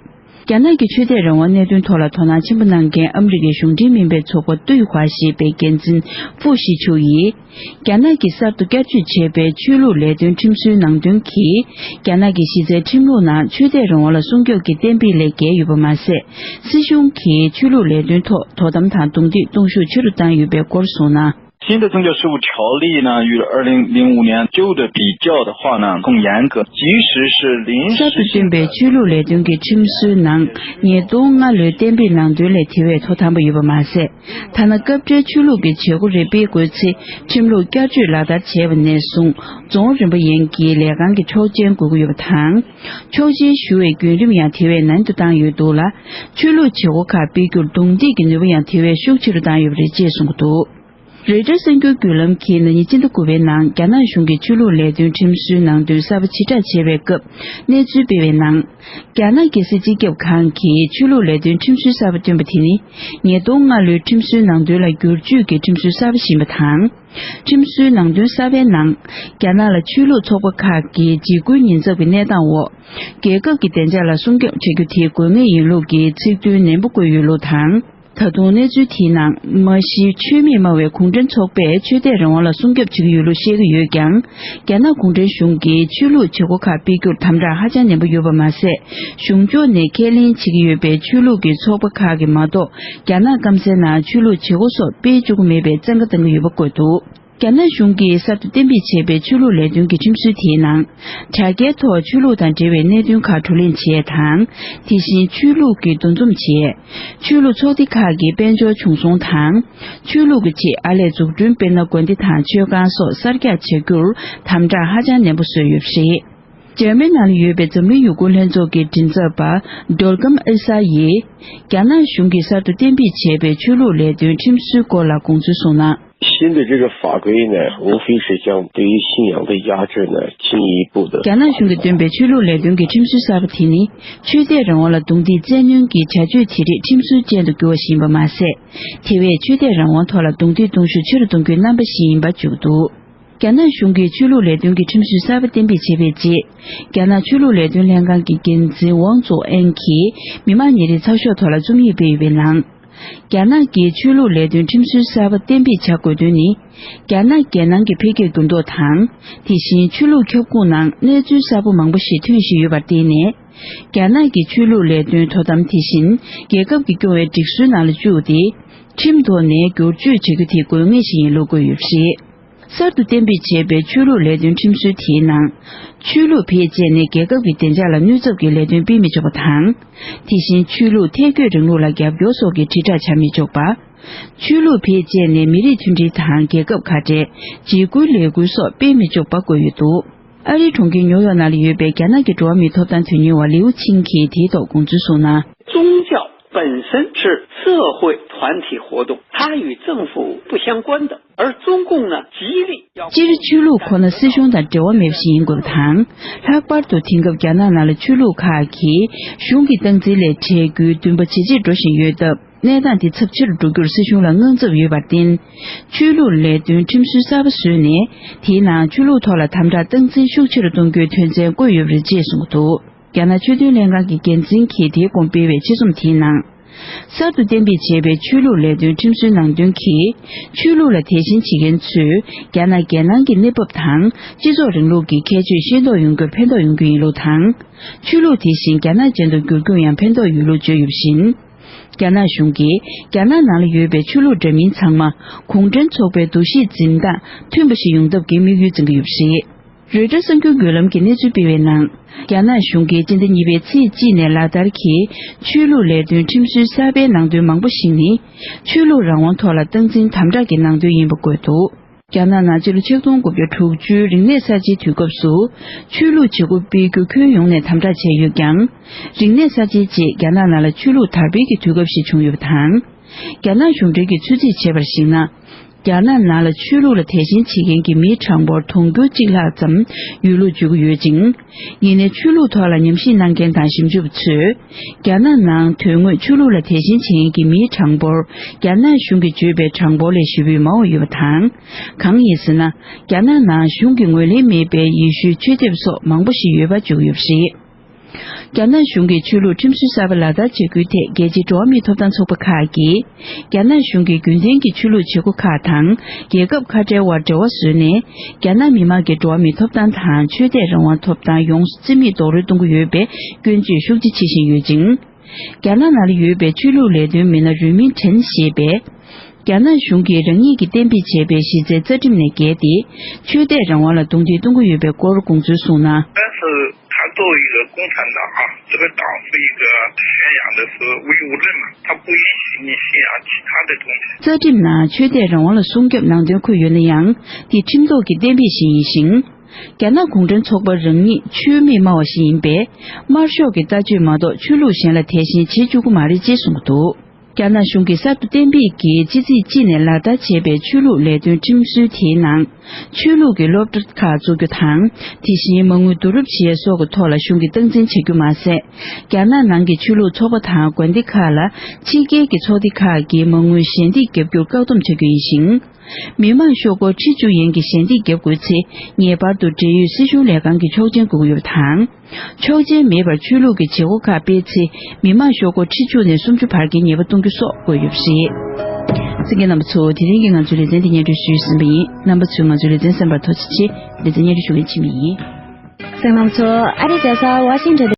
རྒྱ་ནག་གི་ཆོས་དད་རང་དབང་གནད་དོན་ཐོག་ལ་དོ་སྣང་ཆེན་པོ་གནང་མཁན་ཨ་མི་རི་ཀའི་གཞུང་འབྲེལ་མིན་པའི་ཚོགས་པ་ཏུའུ་ཧྭ་ཞེས་པའི་འགན་འཛིན་ཧྥུ་ཞི་ཆུ་ཡིས། རྒྱ་ནག་གིས་གསར་དུ་བསྐྱར་བཅོས་བྱས་པའི་ཆོས་ལུགས་ལས་དོན་ཁྲིམས་སྲོལ་ནང་དོན་གྱིས། རྒྱ་ནག་གི་གཞི་རྩའི་ཁྲིམས་ལུགས་ནང་ཆོས་དད་རང་དབང་ལ་སྲུང་སྐྱོབ་ཀྱི་གཏན་འབེབས་ལས་འགལ་ཡོད་པ་མ་ཟད། སྲིད་གཞུང་གིས་ཆོས་ལུགས་ལས་དོན་ཐོག་དོ་དམ་དང་རྡུང་རྡེག་གཏོང་ཤུགས་ཆེ་རུ་བཏང་ཡོད་པའི་སྐོར་གསུངས་ན། 新的宗教事务条例呢，与二零零五年旧的比较的话呢，更严格。即使是临时 གསར་དུ་བཏོན་པའི་ཆོས་ལུགས་ལས་དོན་གྱི་ཁྲིམས་སྲོལ་ནང་ཉིས་སྟོང་ལྔ་ལོའི་གཏན་འབེབས་ནང་དོན་ལས་དེ་བས་ཐོག་དམ་པ་ཡོད་པ་མ་ཟད། ཐ་ན་སྐབས་འབྲེལ་ཆོས་ལུགས་ཀྱི་བྱེད་སྒོ་རེ་སྤེལ་དགོས་ཚེ་ཁྲིམས་ལུགས་བསྐྱར་བཅོས་ལག་བསྟར་བྱས་པ་ནས་བཟུང་རྫོང་རིམ་པ་ཡན་གྱི་ལས་ཁང་གི་ཆོག་མཆན་དགོས་ཀྱི་ཡོད་པ་དང་། ཆོག་མཆན་ཞུ་བའི་བརྒྱུད་རིམ་ཡང་དེ་བས་ནན་དུ་བཏང་ཡོད་འདུག་ལ། ཆོས་ལུགས་བྱེད་སྒོ་ཁག་སྤེལ་རྒྱུར་རྡུང་རྡེག་གི་ནུས་པ་ཡང་དེ་བས་ཤུགས་ཆེ་རུ་བཏང་ཡོད་པ་རེད་ཅེས་གསུངས་འདུག་རོའི་ཊར་གསར་འགྱུར་བརྒྱུད་ལམ་གྱིས་ན་ནིང་སྤྱི་ཟླ་དགུ་པའི་ནང་རྒྱ་ནག་གཞུང་གིས་ཆོས་ལུགས་ལས་དོན་ཁྲིམས་སྲོལ་ནང་དོན་གསར་པ་ཕྱིར་བསྒྲགས་བྱས་པའི་སྐབས་གནས་ཚུལ་སྤེལ་བའི་ནང་། རྒྱ་ནག་རྒྱལ་སྲིད་སྤྱི་ཁྱབ་ཁང་གིས་ཆོས་ལུགས་ལས་དོན་ཁྲིམས་སྲོལ་གསར་པ་བཏོན་པ་དེ་ནི་ཉིས་སྟོང་ལྔ་ལོའི་ཁྲིམས་སྲོལ་ནང་དོན་ལ་བསྒྱུར་བཅོས་ཀྱི་ཁྲིམས་སྲོལ་གསར་པ་ཞིག་ཡིན་པ་དང་། ཁྲིམས་སྲོལ་ནང་དོན་གསར་པའི་ནང་རྒྱ་ནག་ལ་ཆོས་ལུགས་ཚོགས་པ་ཁག་གི་འཇིགས་སྐུལ་ཉེན་ཚབས་ཀྱི་གནས་སྟངས་འོག་རྒྱལ་ཁབ་ཀྱི་བདེ་འཇགས་ལ་སྲུང་སྐྱོབ་བྱ་རྒྱུ་དེ་དགོས་ངེས་ཡིན་ལུགས་ཀྱི་ཚིག་དོན་ནན་པོ་བཀོད་ཡོད་ལུགས་དང་། ད་དུང་གནས་ཚུལ་དེའི་ནང་མ་གཞི་ཆོས་མེད་སྨྲ་བའི་གུང་ཁྲན་ཚོགས་པས་ཆོས་དད་རང་དབང་ལ་སྲུང་སྐྱོབ་བྱེད་ཀྱི་ཡོད་ལུགས་བཤད་ཀྱི་ཡོད་ཀྱང་། རྒྱ་ནག་གུང་ཁྲན་གཞུང་གིས་ཆོས་ལུགས་བྱེད་སྒོ་ཁག་སྤེལ་རྒྱུར་དམ་དྲག་ཧ་ཅང་ནན་པོ་ཡོད་པ་མ་ཟད། གཞུང་ཕྱོགས་ནས་ཁས་ལེན་བྱེད་ཀྱི་ཡོད་པའི་ཆོས་ལུགས་ཀྱི་ཚོགས་པ་ཁག་གིས་མ་གཏོགས། རྒྱ་ནག་སྐམ་སའི་ནང་ཆོས་ལུགས་བྱེད་སྒོ་སོགས་སྤེལ་བཅུག་གི་མེད་པའི་བཙན་བཀའ་བཏང་གི་ཡོད་པ་བཀོད་འདུག་རྒྱ་ནག་གཞུང་གིས་གསར་དུ་གཏན་འབེབས་བྱས་པའི་ཆོས་ལུགས་ལས་དོན་གྱི་ཁྲིམས་སྲོལ་དེའི་ནང་། དྲ་རྒྱའི་ཐོག་ཆོས་ལུགས་དང་འབྲེལ་བའི་གནད་དོན་ཁག་བགྲོ་གླེང་བྱེད་ཡས་དང་། དེ་བཞིན་ཆོས་ལུགས་ཀྱི་འདུ་འཛོམས་བྱེད་ཡས། ཆོས་ལུགས་ཚོགས་སྡེ་ཁག་གི་དཔལ་འབྱོར་བྱུང་སོང་དང་། ཆོས་ལུགས་ཀྱི་ཆེད་ཨར་ལས་འཛུགས་སྐྲུན། དཔེར་ན། དགོན་སྡེ་དང་ཆོས་ཁང་སོགས་གསར་རྒྱག་བྱ་རྒྱུར་དམ་དྲག་ཧ་ཅང་ནན་པོ་བཟོས་ཡོད་པ་རེད། འཇར་མན་ནང་ལ་ཡོད་པའི་འཛམ་གླིང་ཡུ་གུར་ལྷན་ཚོགས་ཀྱི་མགྲིན་ཚབ་པ་ཌོལ་ཀམ་ཨེ་ས་ཡིས། རྒྱ་ནག་གཞུང་གིས་གསར་དུ་གཏན་འབེབས་བྱས་པའི་ཆོས་ལུགས་ལས་དོན་ཁྲིམས་སྲོལ་སྐོར་ལ་དགོངས་ཚུལ་གསུངས་ན། 新的这个法规呢，无非是将对于信仰的压制呢，进一步的。རྒྱ་ནག་གཞུང་གིས་བཏོན་པའི་ཆོས་ལུགས་ལས་དོན་གྱི་ཁྲིམས་སྲོལ་གསར་པ་དེ་ནི། ཆོས་དད་རང་དབང་ལ་རྡུང་རྡེག་བཙན་གནོན་གྱི་བྱ་སྤྱོད་དེ་རིགས་ཁྲིམས་སྲོལ་ཅན་དུ་འགྱུར་བ་ཞིག་ཡིན་པ་མ་ཟད། དེ་བས་ཆོས་དད་རང་དབང་ཐོག་ལ་རྡུང་རྡེག་གཏོང་ཤུགས་ཆེ་རུ་གཏོང་རྒྱུའི་རྣམ་པ་ཞིག་ཡིན་པ་བརྗོད་འདུག་རྒྱ་ནག་གཞུང་གིས་ཆོས་ལུགས་ལས་དོན་གྱི་ཁྲིམས་སྲོལ་གསར་པ་གཏན་འབེབས་བྱས་པའི་རྗེས། རྒྱ་ནག་ཆོས་ལུགས་ལས་དོན་ལྷན་ཁང་གི་འགན་འཛིན་ཝང་ཙོ་ཨན་གྱིས་མི་དམངས་ཉིན་རེའི་ཚགས་ཤོག་ཐོག་ལ་རྩོམ་ཡིག་སྤེལ་ཡོད་པའི་ནང་། རྒྱ་ནག་གིས་ཆོས་ལུགས་ལས་དོན་ཁྲིམས་སྲོལ་གསར་པ་གཏན་འབེབས་བྱ་དགོས་དོན་ནི། རྒྱ་ནག་རྒྱལ་ནང་གི་འཕེལ་རྒྱས་འགྱུར་ལྡོག་དང་། དེ་བཞིན་ཆོས་ལུགས་ཁྱབ་ཁོངས་ནང་གནས་ཚུལ་གསར་པ་མང་པོ་ཞིག་ཐོན་བཞིན་ཡོད་པར་བརྟེན་ནས། རྒྱ་ནག་གི་ཆོས་ལུགས་ལས་དོན་དོ་དམ་དེ་བཞིན་རྒྱལ་ཁབ་ཀྱིས་སྐྱོང་བའི་སྒྲིག་སྲོལ་ནང་ལ་བཅུག་སྟེ། ཁྲིམས་ཐོག་ནས་བསྒྱུར་བཅོས་བྱེད་རྒྱུ་དེ་དགོས་ངེས་ཤིག་ཡིན་ལུགས་བཀོད་ཡོད་པ་རེད། གསར་དུ་གཏན་འབེབས་བྱས་པའི་ཆོས་ལུགས་ལས་དོན་ཁྲིམས་སྲོལ་དེའི་ནང་། ཆོས་ལུགས་བེད་སྤྱད་ནས་རྒྱལ་ཁབ་ཀྱི་བདེ་འཇགས་ལ་གནོད་ཚབས་ཀྱི་ལས་དོན་སྤེལ་མི་ཆོག་པ་དང་། དེ་བཞིན་ཆོས་ལུགས་ཐལ་སྐྱོད་རིང་ལུགས་ལ་རྒྱབ་སྐྱོར་སོགས་ཀྱི་དྲིལ་བསྒྲགས་བྱ་མི་ཆོག་པ། ཆོས་ལུགས་བེད་སྤྱད་ནས་མི་རིགས་མཐུན་སྒྲིལ་དང་རྒྱལ་ཁབ་ཁ་བྲལ། འཇིགས་སྐུལ་ལས་འགུལ་སོགས་སྤེལ་མི་ཆོག་པ་བཀོད་ཡོད་འདུག་ཨ་རིའི་གྲོང་ཁྱེར་ཉོ་ཡོག་ནང་ལ་ཡོད་པའི་རྒྱ་ནག་གི་འགྲོ་བ་མིའི་ཐོབ་ཐང་དོན་གཉེར་བ་ལིའུ་ཆིང་གིས་དེའི་ཐོག་དགོངས་ཚུལ་གསུངས་ན། 宗教本身是社会团体活动，它与政府不相关的。而中共呢，极力要 སྤྱིར་ཆོས་ལུགས་ཁོ་ན་སྲིད་གཞུང་དང་འབྲེལ་བ་མེད་པ་ཞིག་ཡིན་དགོས་པ་དང་། ལྷག་པར་དུ་དེང་སྐབས་རྒྱ་ནག་ནང་ལ་ཆོས་ལུགས་ཁག་གིས་གཞུང་གི་སྟངས་འཛིན་ལས་བྲལ་རྒྱུའི་འདུན་པ་ཇེ་ཆེར་འགྲོ་བཞིན་ཡོད་སྟབས། གནས་སྟངས་དེ་ཚབས་ཆེ་རུ་འགྲོ་རྒྱུར་སྲིད་གཞུང་ལ་དངངས་འཚབ་ཡོད་པར་བརྟེན། ཆོས་ལུགས་ལས་དོན་ཁྲིམས་སྲོལ་གསར་པ་བཟོས་ནས། དེའི་ནང་ཆོས་ལུགས་ཐོག་ལ་དམ་དྲག་སྟངས་འཛིན་ཤུགས་ཆེ་རུ་གཏོང་རྒྱུའི་དོན་ཚན་བཀོད་ཡོད་པ་རེད་ཅེས་གསུངས་འདུག་རྒྱ་ནག་ཆོས་དོན་ལྷན་ཁང་གི་འགན་འཛིན་གྱིས་དེའི་གོང་སྤེལ་བའི་ཆེད་རྩོམ་དེའི་ནང་། གསར་དུ་གཏན་འབེབས་བྱས་པའི་ཆོས་ལུགས་ལས་དོན་ཁྲིམས་སྲོལ་ནང་དོན་གྱིས། ཆོས་ལུགས་ལ་དད་ཞེན་བྱེད་མཁན་ཚོས་རྒྱ་ནག་རྒྱལ་ནང་གི་གནས་བབ་དང་སྤྱི་ཚོགས་རིང་ལུགས་ཀྱི་ཁྱད་ཆོས་ཤེས་རྟོགས་ཡོང་རྒྱུར་ཕན་ཐོགས་ཡོང་རྒྱུ་ཡིན་ལུགས་དང་། ཆོས་ལུགས་དེ་བཞིན་རྒྱ་ནག་ཅན་དུ་བསྒྱུར་རྒྱུར་ཡང་ཕན་ཐོགས་ཡོད་ལུགས་བརྗོད་ཡོད་པ་བཞིན། རྒྱ་ནག་གཞུང་གིས་རྒྱ་ནག་ནང་ལ་ཡོད་པའི་ཆོས་ལུགས་འདྲ་མིན་ཚང་མ་གུང་ཁྲན་ཚོགས་པའི་འདུ་ཤེས་འཛིན་སྟངས་མཐུན་པ་ཞིག་ཡོང་ཐབས་ཀྱི་དམིགས་ཡུལ་འཛིན་གྱི་ཡོད་པ་རེད། རོའི་ཊར་གསར་འགྱུར་བརྒྱུད་ལམ་གྱིས་གནས་ཚུལ་སྤེལ་བའི་ནང་། རྒྱ་ནག་གཞུང་གིས་སྤྱི་ཟླ་གཉིས་པའི་ཚེས་གཅིག་ནས་ལག་བསྟར་གྱིས་ཆོས་ལུགས་ལས་དོན་ཁྲིམས་སྲོལ་གསར་པའི་ནང་དོན་མང་པོ་ཞིག་ནི། ཆོས་ལུགས་རང་དབང་ཐོག་ལ་སྟངས་འཛིན་དམ་དྲག་གི་ནང་དོན་ཡིན་པ་བཀོད་འདུག་རྒྱ་ནག་ནང་ཕྱི་ལོ་ཆིག་སྟོང་དགུ་བརྒྱ་དྲུག་ཅུའི་རིག་གནས་གསར་བརྗེའི་དུས་སྐབས་སུ། ཆོས་ལུགས་བྱེད་སྒོ་སྤེལ་རྒྱུ་ཁྱོན་ཡོངས་ནས་དམ་དྲག་བྱས་ཡོད་ཀྱང་། རིག་གནས་གསར་བརྗེའི་རྗེས་རྒྱ་ནག་ནང་ལ་ཆོས་ལུགས་དར་སྤེལ་གྱི་དུས་སྐབས་ཤིག་བྱུང་ཡོད་པ་དང་། རྒྱ་ནག་གཞུང་འབྲེལ་གྱིས་ཚོད་རྩིས་བྱས་པར་གཞིགས་ན། རྒྱ་ནག་ནང་ལ་ཆོས་ལུགས་ལ་དད་ཞེན་བྱེད་མཁན་གྱི་མིའི་གྲངས་འབོར་དུང་ཕྱུར་གཅིག་ལྷག་ཙམ་ཡོད་ལུགས་བརྗོད་ཀྱི་ཡོད་ཅིང་། ཡིན་ནའི་ཆོས་ལུགས་ཐོག་ལ་ཉམས་ཞིབ་གནང་མཁན་དང་ཞིབ་འཇུག་པ་ཚོས། རྒྱ་ནག་ནང་དོན་དངོས་ཆོས་ལུགས་ལ་དད་ཞེན་བྱེད་མཁན་གྱི་མིའི་གྲངས་འབོར་རྒྱ་ནག་གཞུང་གིས་བརྗོད་པའི་གྲངས་འབོར་ལས་ཞེ་པོས་མང་བ་ཡོད་པ་དང་། གང་ཡིན་ཟེར་ན། རྒྱ་ནག་ནང་གཞུང་གིས་ངོས་ལེན་མེད་པའི་ཡེ་ཤུའི་མཆོད་ཐེབས་སོགས་མང་པོ་ཞིག་ཡོད་པ་བརྗོད་ཀྱི་ཡོད་པ་རེད། རྒྱ་ནག་གཞུང་གིས་ཆོས་ལུགས་ཁྲིམས་སྲོལ་གསར་པ་ལག་བསྟར་བྱེད་རྒྱུའི་ཐད་རྒྱལ་སྤྱིའི་འགྲོ་བ་མིའི་ཐོབ་ཐང་ཚོགས་པ་ཁག་གིས། རྒྱ་ནག་གཞུང་གིས་རྒྱུན་ལྡན་གྱི་ཆོས་ལུགས་བྱེད་སྒོ་ཁག་དང་རྒྱལ་ཁབ་ཁ་བྲལ་བར་འབྲེལ་བ་བཟོས་ནས། རྒྱ་ནག་མི་དམངས་ཀྱི་འགྲོ་བ་མིའི་ཐོབ་ཐང་དང་ཆོས་དད་རང་དབང་ཐོབ་ཐང་ཡོངས་སུ་རྩིས་མེད་རྡོག་རོལ་གཏོང་གི་ཡོད་པའི་སྐྱོན་བརྗོད་ཤུགས་ཆེ་བྱེད་བཞིན་ཡོད་ཅིང་། རྒྱ་ནག་ནང་ལ་ཡོད་པའི་ཆོས་ལུགས་ལས་དོན་མི་སྣ་རུས་མིང་ཁྲེན་ཞེས་པས། རྒྱ་ནག་གཞུང་གིས་རང་ཉིད་ཀྱིས་གཏན་འབེབས་བྱས་པའི་གཞི་རྩའི་རྩ་ཁྲིམས་ནས་འགལ་ཏེ། ཆོས་དད་རང་དབང་ལ་རྡུང་རྡེག་གཏོང་གི་ཡོད་པའི་སྐོར་དགོངས་ཚུལ་གསུངས་ན། 但是他作为一个共产党啊，这个党是一个宣扬的是唯物论嘛，他不允许你信仰其他的东西。 རྩ་ཁྲིམས་ནང་ཆོས་དད་རང་དབང་ལ་སྲུང་སྐྱོབ་ནང་དོན་འཁོད་ཡོད་ན་ཡང་། དེ་ཁྲིམས་ཐོག་གི་གཏན་འབེབས་ཤིག་ཡིན་ཞིང་། རྒྱ་ནག་གུང་ཁྲན་ཚོགས་པ་རང་ཉིད་ཆོས་མེད་སྨྲ་བ་ཞིག་ཡིན་པས། དམར་ཤོག་གི་ལྟ་སྤྱོད་མ་གཏོགས་ཆོས་ལུགས་གཞན་ལ་དད་ཞེན་བྱེད་བཅུག་གི་མ་རེད་ཅེས་གསུངས་འདུག་རྒྱ་ནག་གཞུང་གིས་གསར་དུ་གཏན་འབེབས་ཀྱིས་ཕྱི་ཚེས་གཅིག་ནས་ལག་བསྟར་བྱས་པའི་ཆོས་ལུགས་ལས་དོན་ཁྲིམས་སྲོལ་དེའི་ནང་། ཆོས་ལུགས་ཀྱི་སློབ་གྲྭ་ཁག་བཙུགས་རྒྱུ་དང་། དེ་བཞིན་མ་དངུལ་བསྡུ་རུབ་བྱེད་ཡས་སོགས་ཀྱི་ཐོག་ལ་གཞུང་གིས་སྟངས་འཛིན་བྱ་རྒྱུ་མ་ཟད། རྒྱ་ནག་ནང་གི་ཆོས་ལུགས་ཚོགས་པ་དང་དགོན་སྡེ་ཁག་ལ་ཕྱི་རྒྱལ་གྱི་ཚོགས་སྡེ་ཁག་གིས་མ་དངུལ་ཞལ་འདེབས་བརྒྱབ་རྒྱུར་བཀག་སྡོམ་བྱ་རྒྱུ་ཡིན་ཞིང་། མི་མང་ཤོག་སྒོར་ཁྲི་བཅུ་ཡན་གྱི་ཞལ་འདེབས་བརྒྱབ་དགོས་ཚེ། ངེས་པར་དུ་འབྲེལ་ཡོད་སྲིད་གཞུང་ལས་ཁང་གི་ཆོག་མཆན་དགོས་ཀྱི་ཡོད་པ་དང་། ཆོག་མཆན་མེད་པར་ཆོས་ལུགས་ཀྱི་བྱེད་སྒོ་ཁག་སྤེལ་ཚེ། མི་མང་ཤོག་སྒོར་ཁྲི་བཅུ་ནས་སུམ་ཅུ་བར་གྱི་ཉེས་པ་གཏོང་རྒྱུ་སོགས་བཀོད་ཡོད་པ་རེད། གསན་མཁན་རྣམ་པ་ཚོ། དེ་རིང་གི་ང་ཚོའི་ལེ་ཚན་འདི་སྙན་སྒྲོན་ཞུས་ཟིན་པ་ཡིན། རྣམ་པ་ཚོས་ང་ཚོའི་ལེ་ཚན་གསན་པར་ཐུགས་རྗེ་ཆེ། ལེ་ཚན་སྙན་སྒྲོན་ཞུ་མཁན་འཆི་མེད་ཡིན། གསན་མཁན་རྣམ་པ་ཚོ། ཨ་རིའི་རྒྱལ་ས་ཝ་ཤིང་ཊོན།